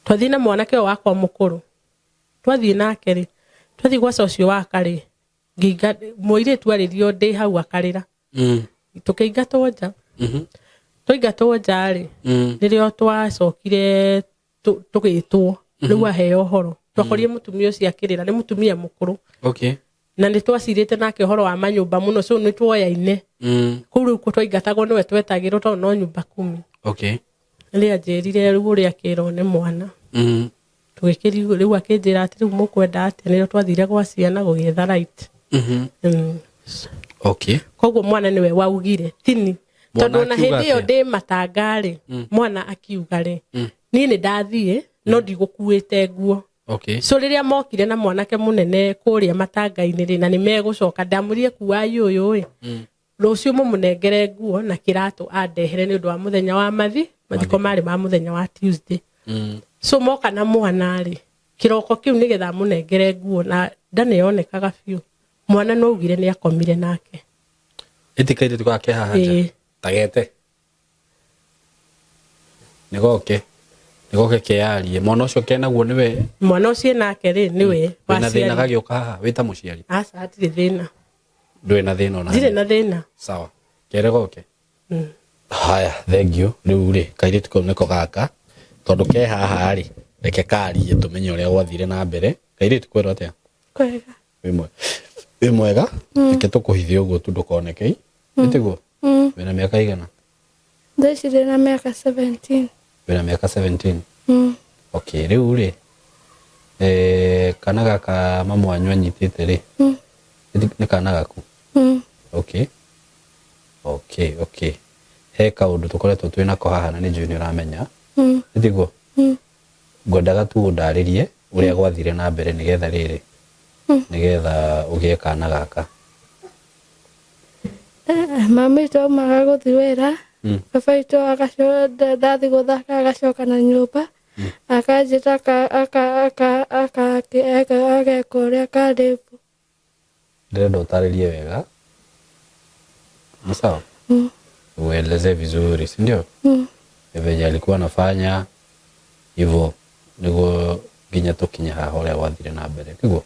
Twathiĩ na mwanake ũyũ wakwa mũkũrũ. Twathiĩ nake rĩ, twathiĩ gwa social worker rĩ, ngĩinga mũirĩtu arĩrio ndĩ hau akarĩra. Tũkĩingatwo nja. Twaingatwo nja rĩ, nĩrĩo twacokire tũgĩtwo rĩu aheo ũhoro. Twakorire mũtumia ũcio akĩrĩra, nĩ mũtumia mũkũrũ. Na nĩ twacirĩte nake ũhoro wa manyũmba mũno, so nĩ tuoyaine. Kũu rĩu twaingatagwo nĩwe twetagĩrwo, tondũ no nyũmba kumi. Rĩ anjĩrire rĩu ũrĩa akĩrwo nĩ mwana. Tũgĩkĩrigwo rĩu, akĩnjĩra atĩ rĩu mũkwenda atĩa? Nĩrĩo twathire gwa ciana gũgĩetha right. Koguo mwana nĩwe waugire tini. Mwana Tondũ ona akiuga hĩndĩ ĩyo atĩa? ndĩ matanga rĩ, mwana akiuga rĩ, niĩ nĩ ndathiĩ no ndigũkuĩte nguo. Okay. So rĩrĩa mokire na mwanake mũnene kũrĩa matanga-inĩ rĩ, na nĩ megũcoka, ndamũrire kuai ũyũ ĩ, rũciũ mũmũnengere nguo na kĩratũ andehere nĩ ũndũ wa mũthenya wa mathiko marĩ ma mũthenya wa Tuesday. So moka na mwana rĩ, kĩroko kĩu nĩgetha amũnengere nguo, na nda nĩyonekaga biũ, mwana no augire nĩ akomire nake. Ĩti kairĩtu gake haha nja? Ĩĩ. Tagete nĩgoke nĩgoke keyarie mwana ũcio kenaguo nĩwe. Mwana ũcio nake rĩ, nĩwe Wĩna thĩna? Waciari. Gagĩũka haha wĩ ta mũciari? Aca, hatirĩ thĩna. Ndũrĩ na thĩna ona Ndirĩ hanini? na thĩna. Sawa, kere goke. Haya, thank you. Rĩu rĩ, kairĩtu kau nĩko gaka, tondũ ke haha rĩ, reke karie tũmenye ũrĩa gwathire na mbere. Kairĩtu, kwĩrwo atĩa? Kwega. Wĩ mwega? Reke tũkũhithe ũguo tu ndũkoneke, ĩtiguo? Mm. Wĩna mĩaka igana? Thaa ici ndĩ na mĩaka 17. Wĩna mĩaka 17? Mm. Okay, rĩu rĩ, kana gaka mamu wanyu anyitĩte rĩ, nĩ kana gaku? Mm. Okay, he kaũndũ tũkoretwo twĩ nako haha na nĩ njũĩ nĩ ũramenya. Ĩtiguo? Mm. Ngwendaga tu ũndarĩrie ũrĩa gwathire na mbere nĩgetha rĩrĩ, nĩgetha ũgĩe kana gaka. Mami witũ aumaga gũthiĩ wĩra, baba witũ ndathiĩ gũthaka, agacoka na nyũmba akanjĩta ageka ũrĩa kandĩbu. Ndĩrenda ũtarĩrie wega, ni sawa? Ueleze vizuri, si ndio? Mm. Venye alikuwa anafanya hivyo niguo nginya tũkinye haha, ũrĩa gwathire na mbere, tiguo?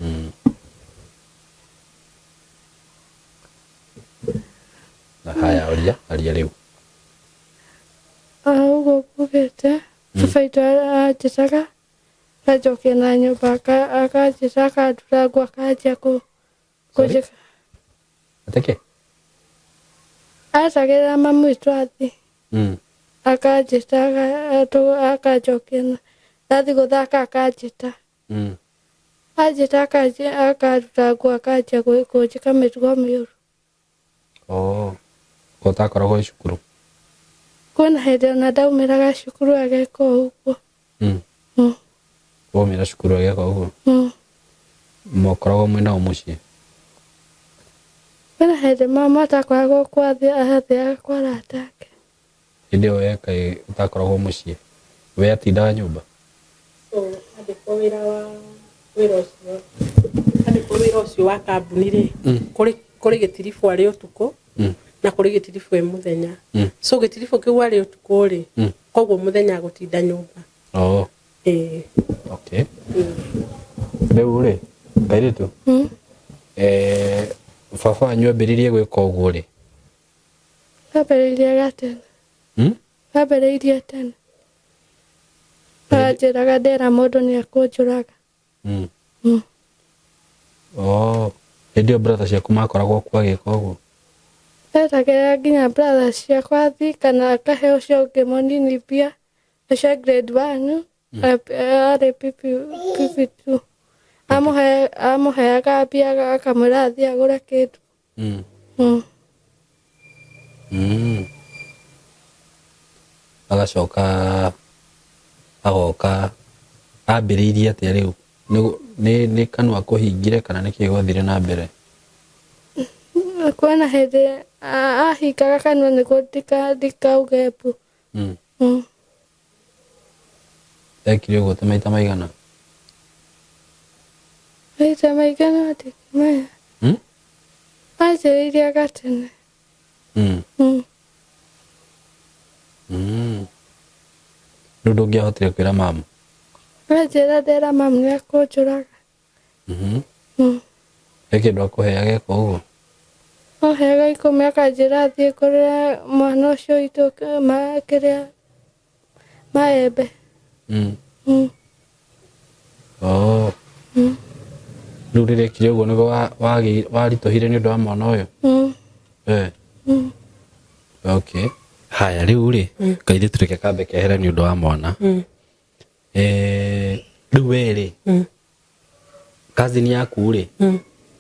Mm. Na haya, ũria aria rĩu. Ũguo ngugĩte, baba witũ anjĩtaga akanjokia na nyũmba, akanjĩta akandura nguo, akanjia kũnjĩka. Atĩkĩ? Etagĩrĩra mami witũ athiĩ, akanjĩta akanjokia na ndathiĩ gũthaka, akanjĩta, anjĩta akanduta nguo, akanjia kũnjĩka mĩtugo mĩũru. Oh, ko ũtakoragwo wĩ cukuru? Kwĩna hĩndĩ ona ndaumĩraga cukuru ageka o ũguo. Waumĩra cukuru ageka ũguo? Mm. Mwakoragwo mwĩ nao mũciĩ? Kwĩna hĩndĩ mama atakoragwo kuo, athiaga kwa arata ake. Hĩndĩ ĩyo eka ũtakoragwo mũciĩ, we atindaga nyũmba? So andĩkwo wĩra wa wĩra ũcio, andĩkwo wĩra ũcio wa kambuni rĩ, kũrĩ gĩtiribũ arĩ ũtukũ na kũrĩ gĩtiribũ ĩ mũthenya. So gĩtiribũ kĩu arĩ ũtukũ rĩ, koguo mũthenya agũtinda nyũmba. Oh. Ĩĩ. Okay, rĩu rĩ, kairĩtu, baba wanyu ambĩrĩirie gwĩka ũguo rĩ? Ambĩrĩirie gatene. Ambĩrĩirie tene. Anjĩraga ndera mũndũ nĩ ekũnjũraga. Oh, hĩndĩ ĩyo brother ciaku makoragwo kuo agĩka ũguo? Etagĩrĩra nginya brother ciakwa athiĩ, kana akahe ũcio ũngĩ mũnini mbia, ũcio grade one, arĩ PP two. Amũheaga mbia akamwĩra athiĩ agũre kĩndũ. Agacoka agoka ambĩrĩirie atĩa rĩu? Nĩ kanua kũhingire kana nĩkĩ gwathire na mbere? Kwĩna hĩndĩ ahingaga kanua nĩguo ndikauge mbu. Ekire ũguo ta maita maigana? Maita maigana ndingĩmenya. Anjĩrĩirie gatene. Rĩu ndũngĩahotire kwĩra mamu? Anjĩra ndera mamu nĩ ekũnjũraga. He kĩndũ akũheaga eka ũguo? Aheaga 10, akanjĩra thiĩ ngũrĩre mwana ũcio witũ kĩrĩa, maembe. Oh. Rĩu rĩrĩa ekire ũguo nĩguo waritũhire nĩ ũndũ wa mwana ũyũ? Mm. Eh. Mm. Okay. Haya, rĩu rĩ, kairĩtu reke kambe kehere nĩ ũndũ wa mwana. Rĩu we rĩ, cousin yaku rĩ,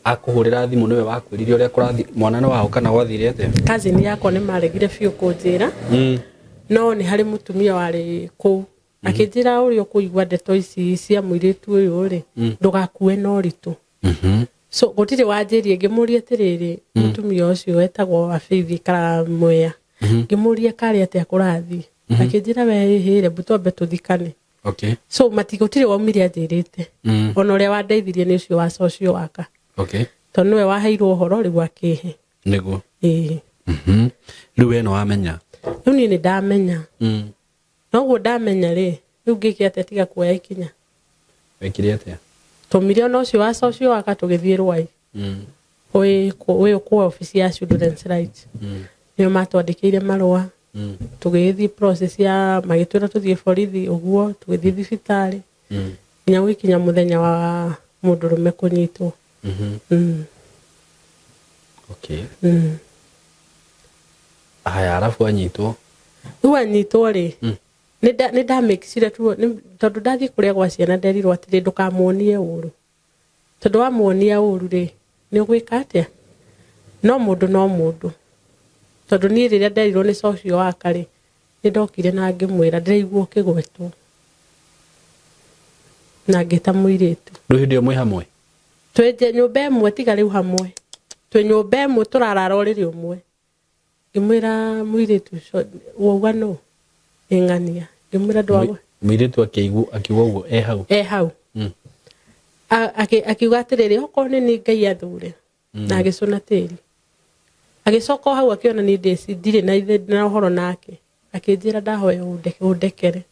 akũhũrĩra thimũ nĩwe wakwĩrire ũrĩa kũrathi, mwana nĩ wao kana gwathire atĩa? Cousin yakwa nĩ maregire biũ kũnjĩra, no nĩ harĩ mũtumia warĩ kũu. Akĩnjĩra ũrĩa ũkũigua ndeto ici cia mũirĩtu ũyũ rĩ, ndũgakue na ũritũ. So gũtirĩ wanjĩrie. Ngĩmũria atĩrĩrĩ, mũtumia ũcio wetagwo Wabithi ikaraga Mwea, ngĩmũria karĩ atĩa kũrathiĩ, akĩnjĩra we hĩre mbu twambe tũthikane. So gũtirĩ waumire anjĩrĩte. Ona ũrĩa wandeithirie nĩ ũcio wa social worker, tondũ nĩwe waheirwo ũhoro rĩu akĩhe. Ĩĩ. Rĩu we nĩ wamenya? Rĩu niĩ nĩ ndamenya. Noguo ndamenya rĩ, rĩu ngĩke atĩa tiga kuoya ikinya? Wekire atĩa? Tũmire ona ũcio wa social worker tũgĩthiĩ Rwai, wĩ kwa obici ya children's rights. Nĩo matwandĩkĩire marũa. Tũgĩgĩthiĩ process ya magĩtwĩra tũthiĩ borithi, ũguo tũgĩthiĩ thibitarĩ, nginya gũgĩkinya mũthenya wa mũndũrũme kũnyitwo. Haya, arabu anyitwo? Rĩu anyitwo rĩ, nĩ ndamĩkicire tu tondũ ndathiĩ kũrĩa gwa ciana nderirwo atĩrĩ, ndũkamuonie ũru, tondũ wamuonia ũru rĩ, nĩ ũgwĩka atĩa? No mũndũ no mũndũ, tondũ niĩ rĩrĩa nderirwo nĩ social worker rĩ, nĩ ndokire na ngĩmwĩra ndĩraigua ũkĩgwetwo, na ngĩta mũirĩtu. Rĩu hĩndĩ ĩyo mwĩ hamwe? Twĩ nyũmba ĩmwe, tiga rĩu hamwe, twĩ nyũmba ĩmwe, tũrarara ũrĩrĩ ũmwe. Ngĩmwĩra mũirĩtu ũcio wauga no ĩng'ania, ngĩmwĩra ndwagwa. Mũirĩtu akĩigua akiuga ũguo e hau? E hau. Akiuga atĩrĩrĩ, okorwo nĩ niĩ Ngai athure, na agĩcũna tĩri. Agĩcoka o hau akĩona niĩ ndirĩ na ithe na ũhoro nake, akĩnjĩra ndahoya ũndekere.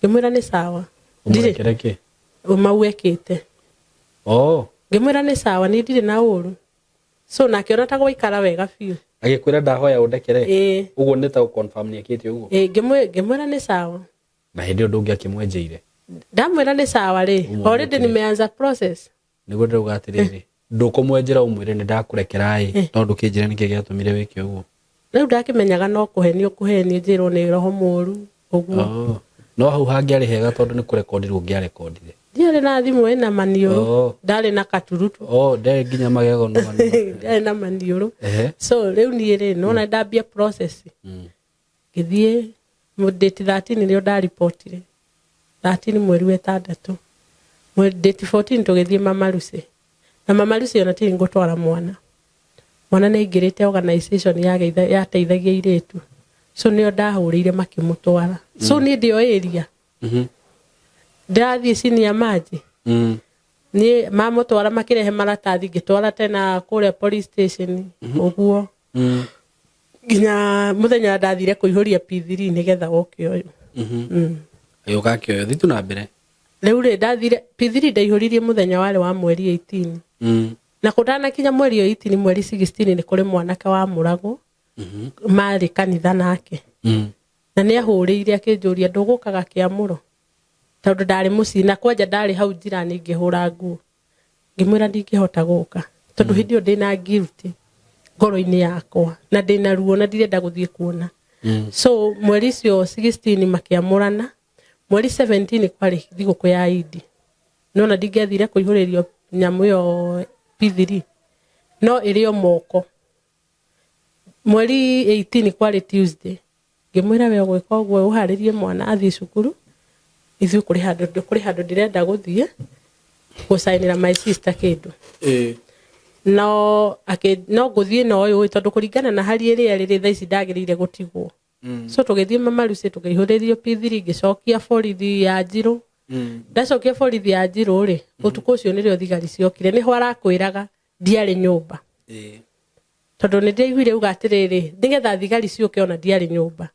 Ngĩmwĩra nĩ sawa, ndirĩ. Ũmũrekere kĩ? Mau ekĩte. Ngĩmwĩra nĩ sawa, niĩ ndirĩ na ũru. So nake ona ta gwaikara wega biũ. Agĩkwĩra ndahoya ũndekere? Ĩĩ. Ũguo nĩ ta gũ-confirm nĩ ekĩte ũguo? Ĩĩ, ngĩmwĩra nĩ sawa. Na hĩndĩ ĩyo ndũngĩakĩmwenjeire? Ndamwĩra nĩ sawa rĩ, Ũmwamũkĩre. Already nimeanza process. Nĩguo ndĩrauga atĩrĩrĩ, ndũkũmwenjera ũmwĩre nĩ ndakũrekera ĩ, no ndũkĩnjĩre nĩkĩ gĩatũmire wĩke ũguo. Rĩu ndakĩmenyaga no kũhenio kũhenio, njĩrwo nĩ roho mũru ũguo. Oh. No hau hangĩarĩ hega tondũ nĩ kũrekondirwo ũngĩarekondire. Ndiarĩ na thimũ ĩna maniũrũ. Ndarĩ na katurutu. Oh, ndarĩ nginya magego no manini. Ndarĩ na maniũrũ. So rĩu niĩ rĩ, nona ndambia process, ngĩthiĩ date 13 nĩrĩo ndaribotire, 13 mweri wa ĩtandatũ. Date 14 tũgĩthiĩ Mama Lucy, na Mama Lucy ona tiri ngũtwara mwana, mwana nĩ aingĩrĩte organization yateithagia airĩtu, so nĩo ndahũrĩire makĩmũtwara. So niĩ ndĩ o area, ndĩrathiĩ chini ya maji. Niĩ mamũtwara makĩrehe maratathi, ngĩtwara tena kũrĩa police station ũguo, nginya mũthenya ndathire kũihũria P3 nĩgetha woke ũyũ. Agĩũka akĩoyo thitu na mbere. Rĩu rĩ, ndathire P3, ndaihũririe mũthenya warĩ wa mweri 18. Na kũtanakinya mweri 18, mweri 16, nĩ kũrĩ mwanake wamũragwo marĩ kanitha nake, na nĩ ahũrĩire akĩnjũria ndũgũkaga kĩamũro, tondũ ndarĩ mũciĩ na kwanja ndarĩ hau njirani ngĩhũra nguo. Ngĩmwĩra ndingĩhota gũka, tondũ hĩndĩ ĩyo ndĩna guilt ngoro-inĩ yakwa na ndĩna ruo na ndirenda gũthiĩ kuona. So mweri ũcio 16 makĩamũrana, mweri 17 kwarĩ thigũkũ ya Idi, nona ndingĩathire kũihũrĩrio nyamũ ĩyo P3 no ĩrĩ o moko. Mweri 18 kwarĩ Tuesday, ngĩmwĩra we ũgwĩka ũguo, ũharĩrie mwana athiĩ cukuru, ithuĩ kũrĩ handũ ndĩrenda gũthiĩ gũcainĩra my sister kĩndũ. No no ngũthiĩ na ũyũ tondũ kũringana na hari ĩrĩa ĩrĩ thaa ici ndagĩrĩire gũtigwo. So tũgĩthiĩ Mama Lucy, tũkĩihũrĩrio P3, ngĩcokia borithi ya Njirũ. Ndacokia borithi ya Njirũ rĩ, ũtukũ ũcio nĩrĩo thigari ciokire, nĩho arakwĩraga ndiarĩ nyũmba, tondũ nĩ ndĩraiguire uga atĩrĩrĩ, nĩgetha thigari ciũke ona ndiarĩ nyũmba.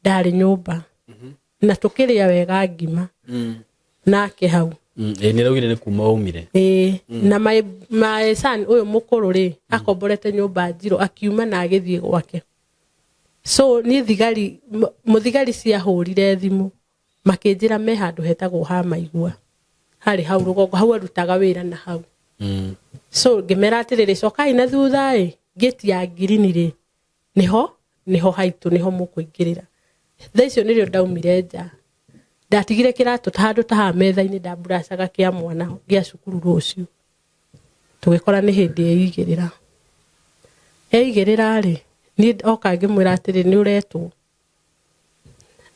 Ndarĩ nyũmba na tũkĩrĩa wega ngima nake hau. Ĩ nĩ raugire nĩ kuma waumire. Ĩĩ, na my son ũyũ mũkũrũ rĩ, akomborete nyũmba Njirũ, akiuma na agĩthiĩ gwake. So niĩ thigari mũthigari ciahũrire thimũ makĩnjĩra me handũ hetagwo ha Maigua, harĩ hau rũgongo hau arutaga wĩra na hau. So ngĩmera atĩrĩrĩ, cokai na thutha ĩ ngĩti ya ngirini rĩ, nĩho haitũ, nĩho mũkũingĩrĩra. Thaa icio nĩrĩo ndaumire nja, ndatigire kĩratũ ta handũ ta haha metha-inĩ, ndamburacaga kĩa mwana gĩa cukuru rũciũ. Tũgĩkora nĩ hĩndĩ eigĩrĩra eigĩrĩra rĩ, niĩ oka ngĩmwĩra atĩrĩ, nĩ ũretwo.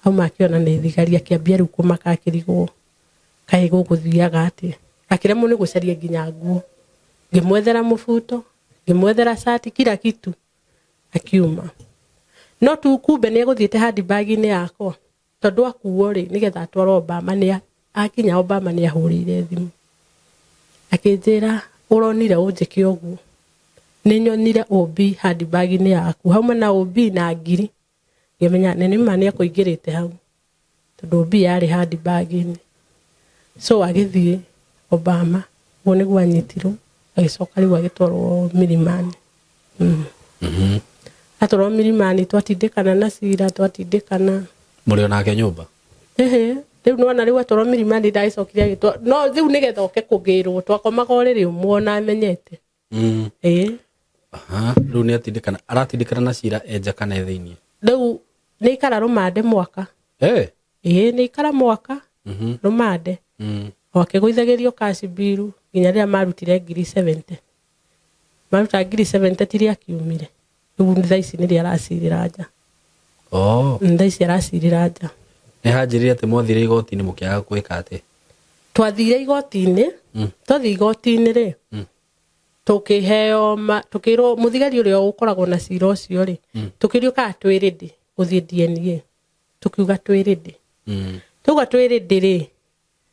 Auma akĩona nĩ thigari, akĩambia rĩu kũmaka, akĩrigwo kaĩ gũgũthiaga atĩa. Akĩremwo nĩ gũcaria nginya nguo. Ngĩmwethera mũbuto, ngĩmwethera cati, kila kitu, akiuma. No tu kumbe nĩ egũthiĩte handbag-inĩ yakwa, tondũ akuo rĩ, nĩgetha atwarwo Obama, nĩ akinya Obama nĩ ahũrĩire thimũ akĩnjĩra, "Ũronire ũnjĩke ũguo? Nĩ nyonire OB handbag-inĩ yaku." Hauma na OB na ngiri. Ngĩmenya nĩ nĩma nĩ ekũingĩrĩte hau, tondũ OB yarĩ handbag-inĩ. So agĩthiĩ Obama, ũguo nĩguo anyitirwo, agĩcoka rĩu agĩtwarwo Milimani. Atwarwo Milimani, twatindĩkana na cira, twatindĩkana. Mũrĩ onake nyũmba? Ehe, rĩu nĩwona rĩu atwarwo Milimani, ndagĩcokire agĩtwa no rĩu nĩgetha oke kũgĩrwo, twakomaga ũrĩrĩ ũmwe ona amenyete. Ĩĩ. Aha, rĩu nĩ atindĩkana, aratindĩkana na cira enja kana e thĩiniĩ? Rĩu nĩ ikara rũmande mwaka. Ĩĩ, nĩ ikara mwaka rũmande, o akĩgũithagĩrio cash bill nginya rĩrĩa marutire ngiri 70. Maruta ngiri 70, tiria akiumire. Rĩu thaa ici nĩrĩa aracirĩra nja. Thaa ici aracirĩra nja. Nĩ hanjĩrĩire atĩ mwathire igoti-inĩ mũkĩaga gwĩka atĩ? Twathire igoti-inĩ. Twathiĩ igoti-inĩ rĩ, tũkĩheo tũkĩrwo mũthigari ũrĩa ũkoragwo na cira ũcio rĩ, tũkĩrio kana twĩ ready gũthiĩ DNA. Tũkiuga twĩ ready. Tuga twĩ ready rĩ,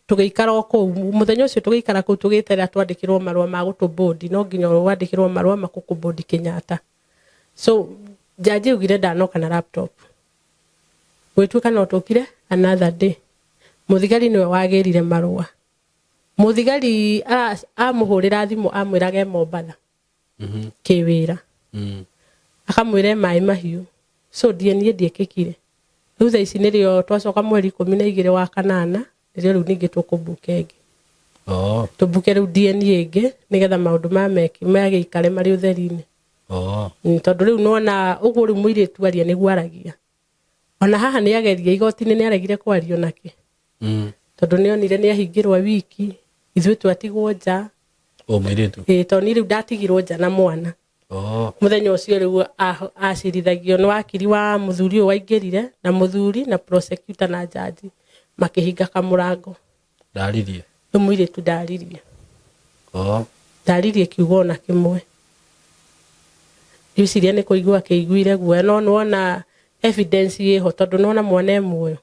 tũgĩikara o kũu mũthenya ũcio, tũgĩikara kũu tũgĩeterera twandĩkĩrwo marũa ma gũtũbũndi. No nginya wandĩkĩrwo marũa makũkũbũndi Kenyatta. So jaji augire ndanoka na laptop, gwĩtuĩka no tũkire another day. Mũthigari nĩwe wagĩrire marũa. Mũthigari amũhũrĩra thimũ, amwĩraga e Mombatha kĩwĩra, akamwĩra e maĩ mahiũ. So DNA ndiĩkĩkire. Rĩu thaa ici nĩrĩo twacoka mweri 12 wa kanana, nĩrĩo rĩu ningĩ tũkũmbuka ĩngĩ. Tũmbuke rĩu DNA ĩngĩ, nĩgetha maũndũ ma meki magĩikare marĩ ũtheri-inĩ. Tondũ rĩu nona ũguo rĩu mũirĩtu aria nĩguo aragia. Ona haha nĩ ageria igoti-inĩ, nĩ aregire kwario nake, tondũ nĩ onire nĩ ahingĩrwo wiki, ithuĩ twatigwo nja. O mũirĩtu? Ĩĩ, tondũ niĩ rĩu ndatigirwo nja na mwana. Mũthenya ũcio rĩu acirithagio nĩ wakiri wa mũthuri ũyũ waingĩrire na mũthuri na prosecutor na jaji, makĩhinga kamũrango. Ndaririe? Rĩu mũirĩtu ndaririe. Ndaririe kiugo ona kĩmwe. Ngwĩciria nĩ kũigua akĩiguire guoya, no nĩwona evidence ĩho, tondũ nĩwona mwana e muoyo.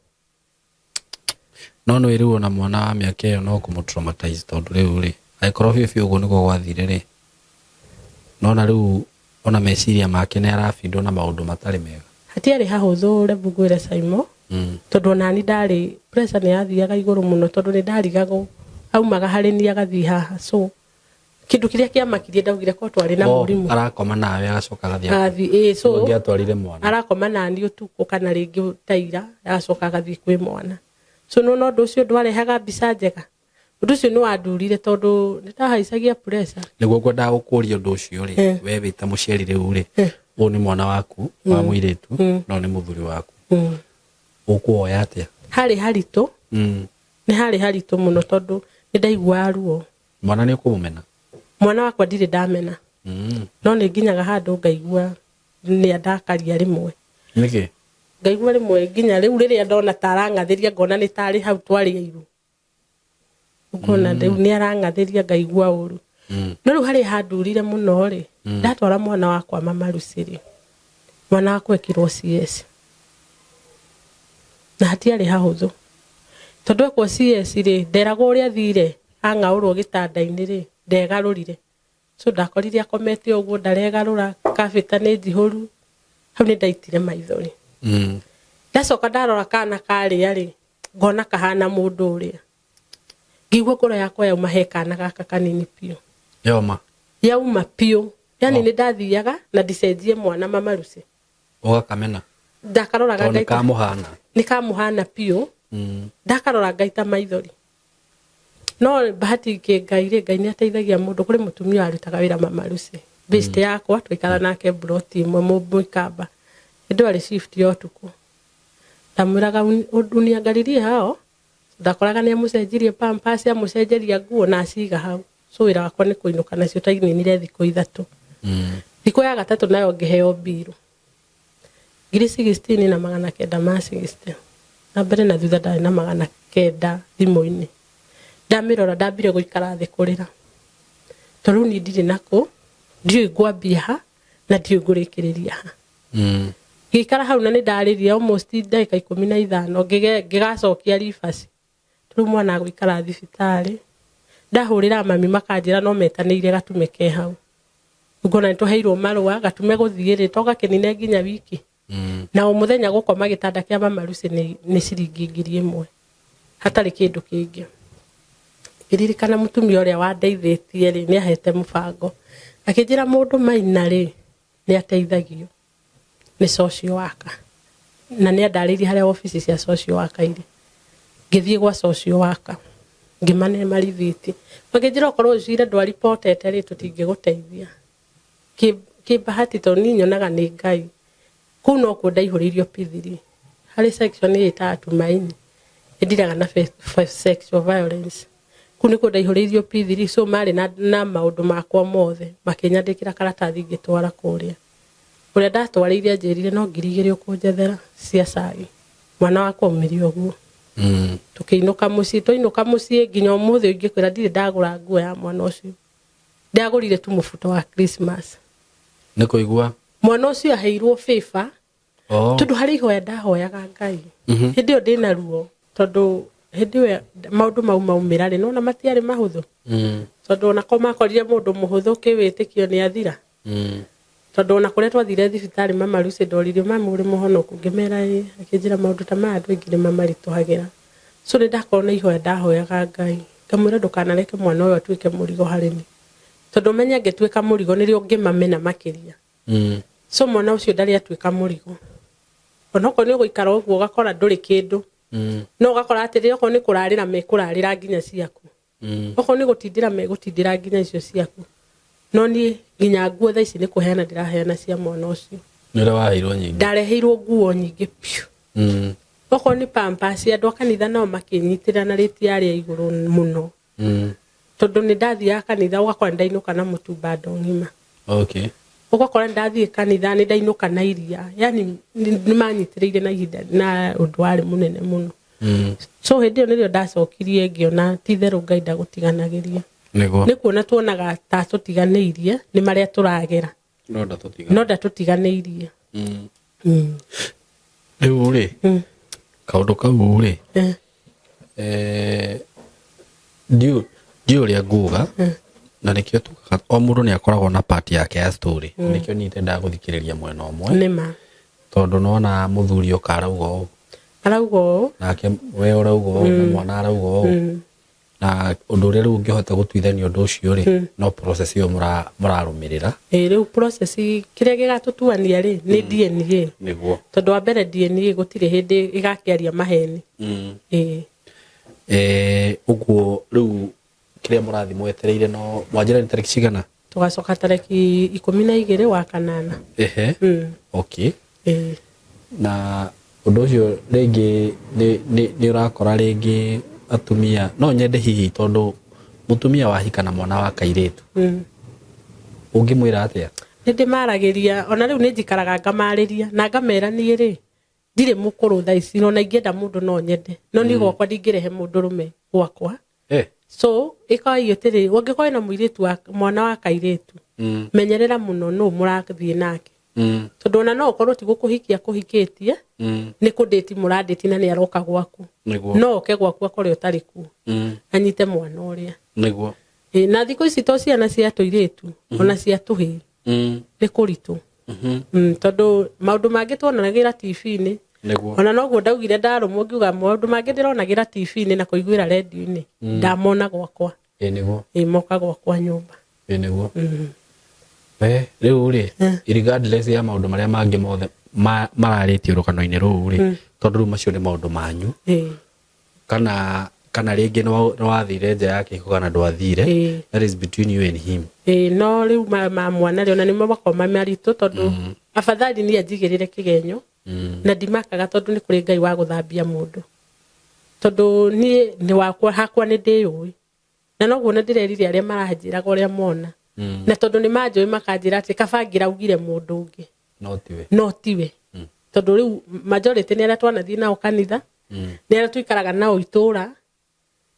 No nĩ rĩu ona mwana wa mĩaka ĩyo no kũmũ traumatize, tondũ rĩu rĩ, angĩkorwo biũ biũ ũguo nĩguo gwathire rĩ, nona rĩu ona meciria make nĩ arabindwo na maũndũ matarĩ mega. Hatiarĩ hahũthũ, rebu ngwĩre Saimo, tondũ onani ndarĩ pressure nĩ yathiaga igũrũ mũno, tondũ nĩ ndarigagwo aumaga harĩ niĩ agathiĩ haha. So kĩndũ kĩrĩa kĩamakirie, ndaugire ko twarĩ na mũrimũ. Arakoma nawe agacoka agathiĩ? Agathiĩ, ĩĩ, so Ũngĩ atwarire mwana. Arakoma nani ũtukũ kana rĩngĩ taira, agacoka agathiĩ kwĩ mwana. So nona ũndũ ũcio ndwarehaga mbica njega. Ũndũ ũcio nĩ wandurire, tondũ nĩ ndahaicagia pressure. Nĩguo ngwendaga gũkũria ũndũ ũcio rĩ, we wĩ ta mũciari rĩu rĩ, ũyũ nĩ mwana waku wa mũirĩtu, no nĩ mũthuri waku, ũkuoya atĩa? Harĩ haritũ. Nĩ harĩ haritũ mũno, tondũ nĩ ndaiguaga ruo. Mwana nĩ ũkũmũmena? Mwana wakwa ndirĩ ndamena. No nĩ nginyaga handũ ngaigua nĩ andakaria rĩmwe. Nĩkĩ? Ngaigua rĩmwe nginya rĩu rĩrĩa ndona ta arang'athĩria, ngona nĩ tarĩ hau twarĩ airu, ngona rĩu nĩ arang'athĩria, ngaigua ũru. No rĩu harĩa handurire mũno rĩ, ndatwara mwana wakwa mama Lucy rĩ, mwana wakwa ekirwo CS na hatiarĩ hahũthũ, tondũ ekwo CS rĩ, nderagwo ũrĩa athire ang'aũrwo gĩtanda-inĩ rĩ, ndegarũrire. So ndakorire akomete ũguo, ndaregarũra, kabĩta nĩ njihũru. Hau nĩ ndaitire maithori. Ndacoka ndarora kana karĩa rĩ, ngona kahana mũndũ ũrĩa, ngĩigua ngoro yakwa yauma he kana gaka kanini biũ. Yoma? Yauma biũ, yani. Nĩ ndathiaga na ndicenjie mwana mama Lucy. Ũgakamena? Ndakaroraga tondũ nĩ ngaita. Kamũhana. Nĩ kamũhana biũ. Ndakarora ngaita maithori. No bahati ingĩ, Ngai rĩ, Ngai nĩ ateithagia mũndũ. Kũrĩ mũtumia warutaga wĩra mama Lucy, best yakwa, twaikara nake mburoti ĩmwe, mũikamba. Hĩndĩ ĩyo arĩ shift ya ũtukũ, ndamwĩraga, "Uniangalilie hao." Ndakoraga nĩ amũcenjirie pampers, amũcenjeria nguo na aciga hau. So wĩra wakwa nĩ kũinũka nacio. Twaninire thikũ 3. Thikũ ya gatatũ nayo ngĩheo mbiru, ngiri 16 na magana kenda ma 60. Na mbere na thutha ndarĩ na 900 thimũ-inĩ. Ndamĩrora ndambire gũikara thĩ kũrĩra, tondũ rĩu niĩ ndirĩ nako, ndiũĩ ngwambia ha na ndiũĩ ngũrĩkĩrĩria ha. Ngĩikara hau na nĩ ndarĩrire almost ndagĩka 15, ngĩgacokia ribaci. Rĩu mwana agũikara thibitarĩ. Ndahũrĩra mami makanjĩra no metanĩire gatume ke hau. Ngona nĩ tũheirwo marũa gatume gũthiĩ rĩ, to gakĩnine nginya wiki. Na o mũthenya gũkoma gĩtanda kĩa mama Lucy nĩ ciringi 1000 hatarĩ kĩndũ kĩngĩ. Ngĩririkana mũtumia ũrĩa wandeithĩtie rĩ, nĩ ahete mũbango, akĩnjĩra mũndũ maina rĩ nĩ ateithagio nĩ social worker, na nĩ andarĩirie harĩa obici cia social worker irĩ. Ngĩthiĩ gwa social worker ngĩmane marithiti, makĩnjĩra okorwo ũcire ndwaripotete rĩ, tũtingĩgũteithia. Kĩbahati tondũ niĩ nyonaga nĩ Ngai, kũu nokuo ndaihũrĩirio P3 harĩ section ĩtaga Tumaini ĩndiraga na sexual violence. Kũu nĩkuo ndaihũrĩirio P3, so marĩ na maũndũ makwa mothe, makĩnyandĩkĩra karatathi ngĩtwara kũrĩa. Ũrĩa ndatwarĩire anjĩrire no 2000 ũkũnjethera cia cai, mwana wakwa aumire ũguo. Tũkĩinũka mũciĩ, twainũka mũciĩ nginya ũmũthĩ ingĩkwĩra ndirĩ ndagũra nguo ya mwana ũcio, ndagũrire tu mũbuto wa Christmas. Nĩ kũigua Mwana ũcio aheirwo favor tondũ harĩ ihoya ndahoyaga Ngai hĩndĩ ĩyo ndĩna ruo, tondũ hĩndĩ ĩyo maũndũ mau maumĩra rĩ, nona matiarĩ mahũthũ, tondũ onako makorire mũndũ mũhũthũ kĩwĩtĩkio nĩ athira. Tondũ ona kũrĩa twathire thibitarĩ, mama Lucy ndoririo, "Mama, ũrĩ mũhonoku?" Ngĩmera ĩ. Akĩnjĩra maũndũ ta maya andũ aingĩ nĩ mamaritũhagĩra. So nĩ ndakorwo na ihoya ndahoyaga Ngai, ngamwĩra ndũkanareke mwana ũyũ atuĩke mũrigo harĩ niĩ, tondũ menye angĩtuĩka mũrigo nĩrĩo ngĩmamena makĩria. So mwana ũcio ndarĩ atuĩka mũrigo, onokorwo nĩ ũgũikara ũguo ũgakora ndũrĩ kĩndũ, no ũgakora atĩrĩ, okorwo nĩ kũrarĩra mekũrarĩra nginya ciaku, okorwo nĩ gũtindĩra megũtindĩra nginya icio ciaku. No niĩ nginya nguo thaa ici nĩ kũheana ndĩraheana cia mwana ũcio. Nĩ ũrĩa waheirwo nyingĩ. Ndareheirwo nguo nyingĩ piũ. Okorwo nĩ pampers, andũ a kanitha nao makĩnyitĩrĩra na rĩti yarĩ ya igũrũ mũno, tondũ nĩ ndathiaga kanitha ũgakora nĩ ndainũka na mũtu bando ng'ima. Ũgakora nĩ ndathiĩ kanitha nĩ ndainũka na iria, yani nĩ manyitĩrĩire na ihinda na ũndũ warĩ mũnene mũno. So hĩndĩ ĩyo nĩrĩo ndacokirie ngĩona ti itherũ Ngai ndagũtiganagĩria. Nĩ kuona tuonaga ta tũtiganĩirie nĩ marĩa tũragera, no ndatũtiga. No ndatũtiganĩirie. Rĩu rĩ, kaũndũ kau rĩ, ndiũ ũrĩa nguga, na nĩkĩo tugaga o mũndũ nĩ akoragwo na part yake ya story. Nĩkĩo niĩ ndendaga gũthikĩrĩria mwena ũmwe, Nĩma. Tondũ nona mũthuri ũka arauga ũũ, arauga ũũ, nake we ũrauga ũũ, na mwana arauga ũũ, na ũndũ ũrĩa rĩu ũngĩhota gũtuithania ũndũ ũcio rĩ, no process ĩyo mũrarũmĩrĩra. Ĩ, rĩu process kĩrĩa gĩgatũtuania rĩ nĩ DNA. Tondũ wa mbere DNA gũtirĩ hĩndĩ ĩgakĩaria maheni. Ĩ. Ũguo rĩu kĩrĩa mũrathiĩ mwetereire no mwanjĩra nĩ tarĩki cigana? Tũgacoka tarĩki 12 wa kanana. Okay. Ĩ. Na ũndũ ũcio rĩngĩ nĩ ũrakora rĩngĩ atumia, no nyende hihi, tondũ mũtumia wahika na mwana wa kairĩtu, ũngĩmwĩra atĩa? Nĩ ndĩmaragĩria, ona rĩu nĩ njikaraga ngamarĩria na ngamera niĩ rĩ ndirĩ mũkũrũ thaa ici, ona ingĩenda mũndũ no nyende, no niĩ gwakwa ndingĩrehe mũndũ rũme gwakwa. So ĩkai atĩrĩ, ũngĩkorwo wĩna mũirĩtu wa mwana wa kairĩtu, menyerera mũno nũ mũrathiĩ nake, tondũ ona no ũkorwo ti gũkũhikia kũhikĩtie, nĩ kũndĩti mũrandĩti na nĩ aroka gwaku. No oke gwaku akore ũtarĩ kuo, anyite mwana ũrĩa. Ĩ, na thikũ ici to ciana cia tũirĩtu, ona cia tũhĩĩ nĩ kũritũ. Tondũ maũndũ mangĩ tuonanagĩra TV-inĩ, ona noguo ndaugire ndarũmwo ngiuga maũndũ mangĩ ndĩronagĩra TV-inĩ na kũiguĩra redio-inĩ, ndamona gwakwa. Ĩ nĩguo. Ĩ, moka gwakwa nyũmba. Ĩ nĩguo. Rĩu rĩ, regardless ya maũndũ marĩa mangĩ mothe mararĩtio rũgano-inĩ rũu rĩ, tondũ rĩu macio nĩ maũndũ manyu, kana rĩngĩ nĩ wathire nja ya kĩhiko kana ndwathire, that is between you and him. Ĩ, no rĩu ma mwana rĩ, ona nĩmo makoragwo me maritũ, tondũ afadhali niĩ anjigĩrĩre kĩgenyo na ndimakaga, tondũ nĩ kũrĩ Ngai wa gũthambia mũndũ, tondũ niĩ nĩ wakwa hakwa nĩ ndĩyũĩ, na noguo na ndĩrerire arĩa maranjĩraga ũrĩa mona, na tondũ nĩ manjũĩ makanjĩra atĩ kaba ngĩraugire mũndũ ũngĩ no tiwe. No tiwe, tondũ rĩu majority nĩ arĩa twanathiĩ nao kanitha. Nĩ arĩa tũikaraga nao itũra,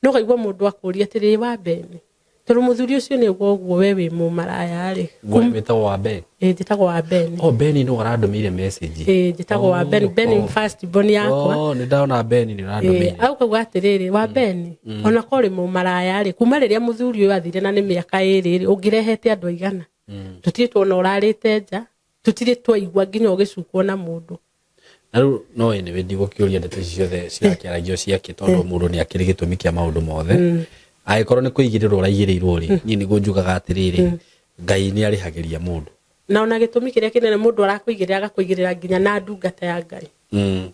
no kaigua mũndũ akũria atĩrĩ, wa Beni, tondũ mũthuri ũcio nĩ ũguo ũguo, we wĩ mũmaraya rĩ. Wĩtagwo wa Ben? Ĩ, njĩtagwo wa Beni. Oh, Ben no arandũmĩire message. Ĩ, njĩtagwo wa Beni. Beni first born yakwa. Oh, nĩ ndona Ben nĩ ũrandũmĩire. Aukauga atĩrĩrĩ, wa Beni, ona korĩ mũmaraya rĩ, kuma rĩrĩa mũthuri ũyũ athire na nĩ mĩaka 2 rĩ, ũngĩrehete andũ aigana? Tũtirĩ tuona ũrarĩte nja, tũtirĩ twaigua nginya ũgĩcukwo na mũndũ. Na rĩu no anyway ndigũkĩũria ndeto ici ciothe cirakĩaragio ciake, tondũ mũndũ nĩ akĩrĩ gĩtũmi kĩa maũndũ mothe. Angĩkorwo nĩ kũigĩrĩrwo ũraigĩrĩirwo rĩ, niĩ nĩguo njugaga atĩrĩrĩ, Ngai nĩ arĩhagĩria mũndũ. Na ona gĩtũmi kĩrĩa kĩnene mũndũ arakũigĩrĩra, agakũigĩrĩra nginya na ndungata ya Ngai.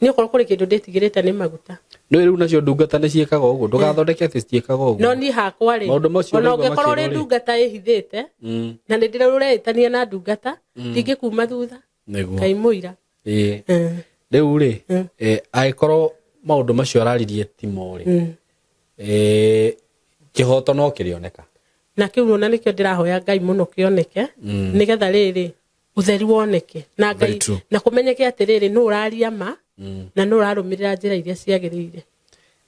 Nĩ okorwo kũrĩ kĩndũ ndĩtigĩrĩte nĩ maguta. Nĩ rĩu nacio ndungata nĩ ciĩkaga ũguo, ndũgathondeke atĩ citiĩkaga ũguo. No niĩ hakwa rĩ, Maũndũ macio ona ũraigua ũngĩkorwo ũrĩ makĩrwo rĩ. ndungata ĩhithĩte, na nĩ ndĩreĩtania na ndungata, ndingĩkuma thutha. Nĩguo. Ngai mũira. Ĩĩ. Rĩu rĩ, angĩkorwo maũndũ macio araririe timo rĩ, kĩhoto no kĩrĩoneka. Na kĩu ona nĩkĩo ndĩrahoya Ngai mũno kĩoneke, nĩgetha rĩrĩ ũtheri woneke na Very Ngai true. na kũmenyeke atĩrĩrĩ, nũ ũraria ma na nũ ũrarũmĩrĩra njĩra iria ciagĩrĩire.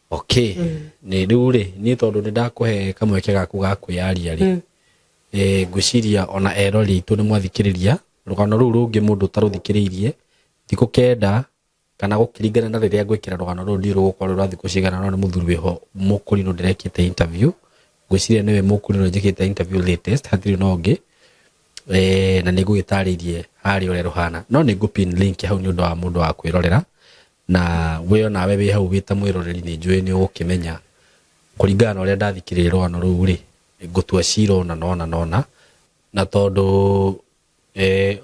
Okay, nĩ rĩu rĩ, niĩ tondũ nĩ ndakũhe kamweke gaku ga kwĩyaria rĩ, ngwĩciria ona erori aitũ nĩ mwathikĩrĩria rũgano rũu rũngĩ. Mũndũ ũtarũthikĩrĩirie, thikũ 9 kana gũkĩringana na rĩrĩa ngwĩkĩra rũgano rũu, ndiũĩ rũgũkorwo rwa thikũ cigana, no nĩ mũthuri wĩho mũkũrinũ ndĩrekĩte interview. Ngwĩciria nĩwe mũkũrinũ njĩkĩte interview latest, hatirĩ na ũngĩ. Na nĩ ngũgĩtarĩirie harĩa ũrĩa rũhana, no nĩ ngũ-pin link hau nĩ ũndũ wa mũndũ wa kwĩrorera. Na we onawe wĩ hau wĩ ta mwĩroreri, nĩ njũĩ nĩ ũgũkĩmenya kũringana na ũrĩa ndathikĩrĩria rũgano rũu rĩ, ngũtua cira ũna na ũna na ũna. Na tondũ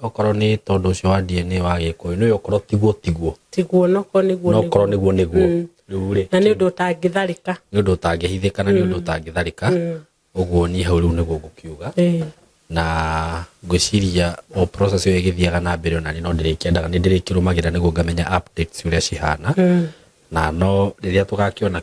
okorwo nĩ tondũ ũcio wa DNA wa Gĩkũyũ, nĩwe okorwo tiguo tiguo. Tiguo, nokorwo nĩguo. No okorwo nĩguo nĩguo rĩu rĩ, na nĩ ũndũ ũtangĩtharĩka. Nĩ ũndũ ũtangĩhithĩka na nĩ ũndũ ũtangĩtharĩka. Ũguo niĩ hau rĩu nĩguo ngũkiuga. Na ngwĩciria o process ĩyo ĩgĩthiaga na mbere, ona niĩ no ndĩrĩkĩendaga, nĩ ndĩrĩkĩrũmagĩrĩra nĩguo ngamenya updates ũrĩa cihana. Na no rĩrĩa tũgakĩona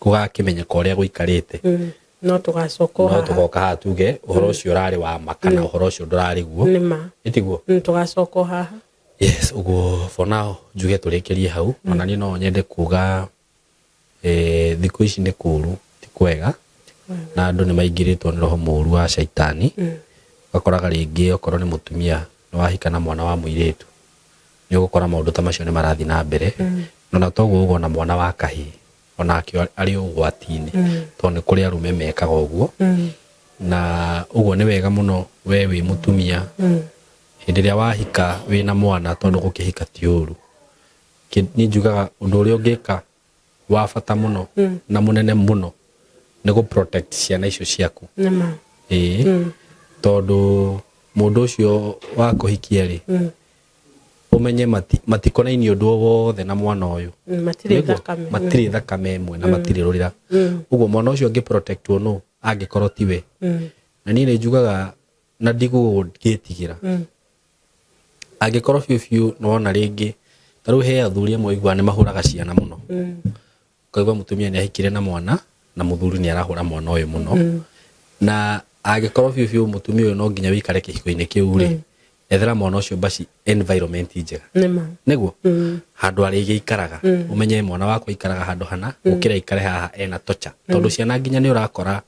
gũgakĩmenyeka ũrĩa gũikarĩte, No tũgacoka o no haha. Tũgoka haha tuge ũhoro ũcio ũrarĩ wa ma kana ũhoro ũcio ndũrarĩ guo. Nĩ ma. Ĩtiguo? Tũgacoka o haha. Yes, ũguo for now njuge tũrĩkĩrie hau. Ona niĩ no nyende kuga, thikũ ici nĩ kũũru, ti kwega, na andũ nĩ maingĩrĩtwo nĩ roho mũũru wa caitani. Ũgakoraga rĩngĩ okorwo nĩ mũtumia nĩ wahika na mwana wa mũirĩtu, nĩ ũgũkora maũndũ ta macio nĩ marathiĩ na mbere. Na toguo ũguo, ona mwana wa kahĩĩ onake arĩ ũgwati-inĩ, tondũ nĩ kũrĩ arũme mekaga ũguo. Na ũguo nĩ wega mũno we wĩ mũtumia, hĩndĩ ĩrĩa wahika wĩna mwana, tondũ gũkĩhika ti ũru. Niĩ njugaga ũndũ ũrĩa ũngĩka wa bata mũno na mũnene mũno nĩ gũ protect ciana icio ciaku. Nĩ ma. Ĩĩ, tondũ mũndũ ũcio wa kũhikia rĩ, ũmenye matikonainie ũndũ o wothe na mwana ũyũ. Matirĩ Nĩguo? thakame. Matirĩ thakame ĩmwe na matirĩ rũrĩra. Ũguo mwana ũcio angĩ protectwo no angĩkorwo tiwe. Na niĩ nĩ njugaga na ndigũgwo ngĩtigĩra, angĩkorwo biũ biũ nĩwona rĩngĩ ta rĩu he athuri amwe ũiguaga nĩ mahũraga ciana mũno, ũkaigua mũtumia nĩ ahikire na mwana na mũthuri nĩ arahũra mwana ũyũ mũno. Na angĩkorwo biũ biũ mũtumia ũyũ no nginya wĩikare kĩhiko-inĩ kĩu rĩ, ethera mwana ũcio baci environment njega. Nĩ ma. Nĩguo handũ arĩgĩikaraga, ũmenye mwana wakwa aikaraga handũ hana gũkĩra aikare haha ena torture, tondũ ciana nginya nĩ ũrakora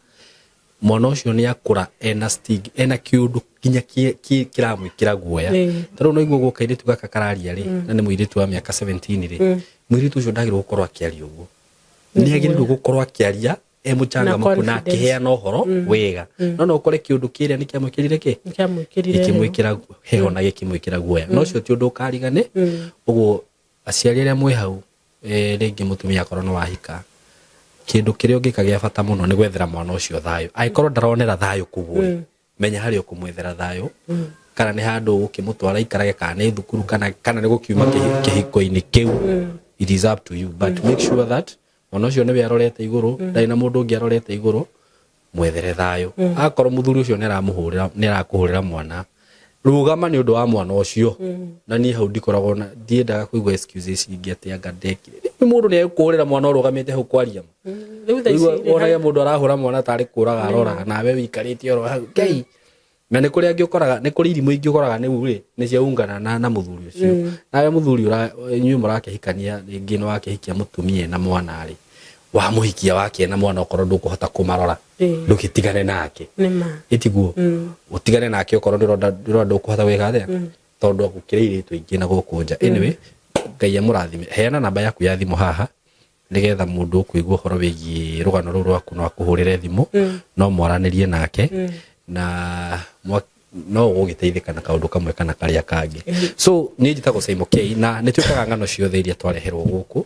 mwana ũcio nĩ akũra ena stig, ena kĩũndũ nginya kĩramwĩkĩra guoya. Ta rĩu no igua guo kairĩtu gaka kararia rĩ, na nĩ mũirĩtu wa mĩaka 17 rĩ, mũirĩtu ũcio ndagĩrĩirwo gũkorwo akĩaria ũguo. Nĩ agĩrĩirwo gũkorwo akĩaria e mũchangamku na confidence. Akĩheana ũhoro wega, no no ũkore kĩũndũ kĩrĩa nĩ kĩamwĩkĩrire kĩ Kĩamwĩkĩrire heho. Gĩkĩmwĩkĩra heho na gĩkĩmwĩkĩra guoya, no ũcio ti ũndũ ũkarigane. Ũguo aciari arĩa mwĩ hau, rĩngĩ mũtumia akorwo nĩ wahika, kĩndũ kĩrĩa ũngĩka gĩa bata mũno nĩ gwethera mwana ũcio thayũ. Angĩkorwo ndaronera thayũ kũu rĩ, menya harĩa ũkũmwethera thayũ, kana nĩ handũ ũgũkĩmũtwara aikarage, kana nĩ thukuru, kana nĩ gũkiuma kĩhiko-inĩ kĩu. It is up to you, but make sure that mwana ũcio nĩwe arorete igũrũ, ndarĩ na mũndũ ũngĩ arorete igũrũ. Mwethere thayũ. Akorwo mũthuri ũcio nĩ aramũhũrĩra, nĩ arakũhũrĩra mwana, rũgama nĩ ũndũ wa mwana ũcio. Na niĩ hau ndikoragwo na ndiendaga kũigua excuses ingĩ atĩ anga ndekire. Rĩu mũndũ nĩ egũkũhũrĩra mwana ũrũgamĩte hau kwaria ma. Rĩu thaa ici Ũigua wonage mũndũ arahũra mwana tarĩ kũraga aroraga, nawe wĩikarĩte oro hau. Ngai. Na nĩ kũrĩ angĩ ũkoraga, nĩ kũrĩ irimũ ingĩ ũkoraga nĩ rĩ nĩ ciaungana na mũthuri ũcio. Nawe mũthuri ũra inyuĩ mũrakĩhikania, rĩngĩ nĩ wakĩhikia mũtumia na mwana rĩ, wamũhikia wakĩe na mwana, okorwo ndũkũhota kũmarora, ndũgĩtigane nake. Nĩ ma. Ĩtiguo, ũtigane nake okorwo ndũrona ndũkũhota gwĩka atĩa, tondũ gũkĩrĩ airĩtu aingĩ na gũkũ nja. Anyway, Ngai amũrathime. Heana namba yaku ya thimũ haha, nĩgetha mũndũ ũkũigua ũhoro wĩgiĩ rũgano rũu rwaku no akũhũrĩre thimũ, no mwaranĩrie nake na no ũgũgĩteithĩka na kaũndũ kamwe kana karĩa kangĩ. So niĩ njĩtagwo Simon K, na nĩ twĩkaga ng'ano ciothe iria twareherwo gũkũ,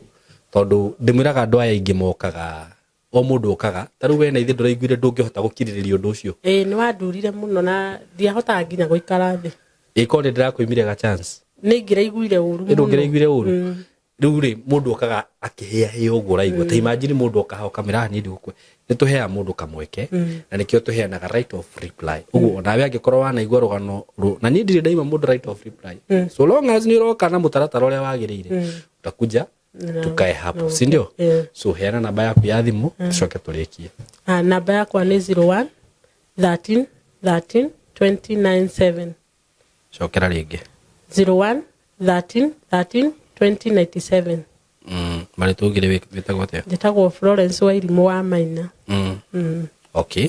tondũ ndĩmwĩraga andũ aya aingĩ mokaga, o mũndũ okaga ta rĩu we na ithe ndũraiguire ndũngĩhota gũkirĩrĩria ũndũ ũcio. Ĩĩ, nĩ wandurire mũno na ndiahotaga nginya gũikara thĩ. Ĩkorwo nĩ ndĩrakũimire ga chance. Nĩ ingĩraiguire ũru mũno. Ndũngĩraiguire ũru. Rĩu rĩ, mũndũ okaga akĩhĩahĩa ũguo ũraigua, ta imagine mũndũ okaga ũkamĩra, "Ah, niĩ ndigũkwe." Nĩ tũheaga mũndũ kamweke, na nĩkĩo tũheanaga right of reply. Ũguo onawe angĩkorwo wanaigua rũgano na niĩ ndirĩ ndaima mũndũ right of reply, so long as nĩ ũroka na mũtaratara ũrĩa wagĩrĩire, utakuja tukae hapo, si ndio? Yeah. So heana namba yaku ya thimũ, tucoke tũrĩkie. Ah, namba yakwa nĩ 01 13 13 297. Cokera rĩngĩ. 01 13 13 2097. Marĩtwa ũngĩ wĩtagwo atĩa? Njĩtagwo Florence Wairimũ wa Maina. Okay,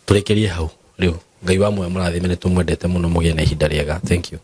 tũrĩkĩrie hau rĩu. Ngai wa muoyo mũrathime, nĩ tũmwendete mũno, mũgĩe na ihinda rĩega. Thank you.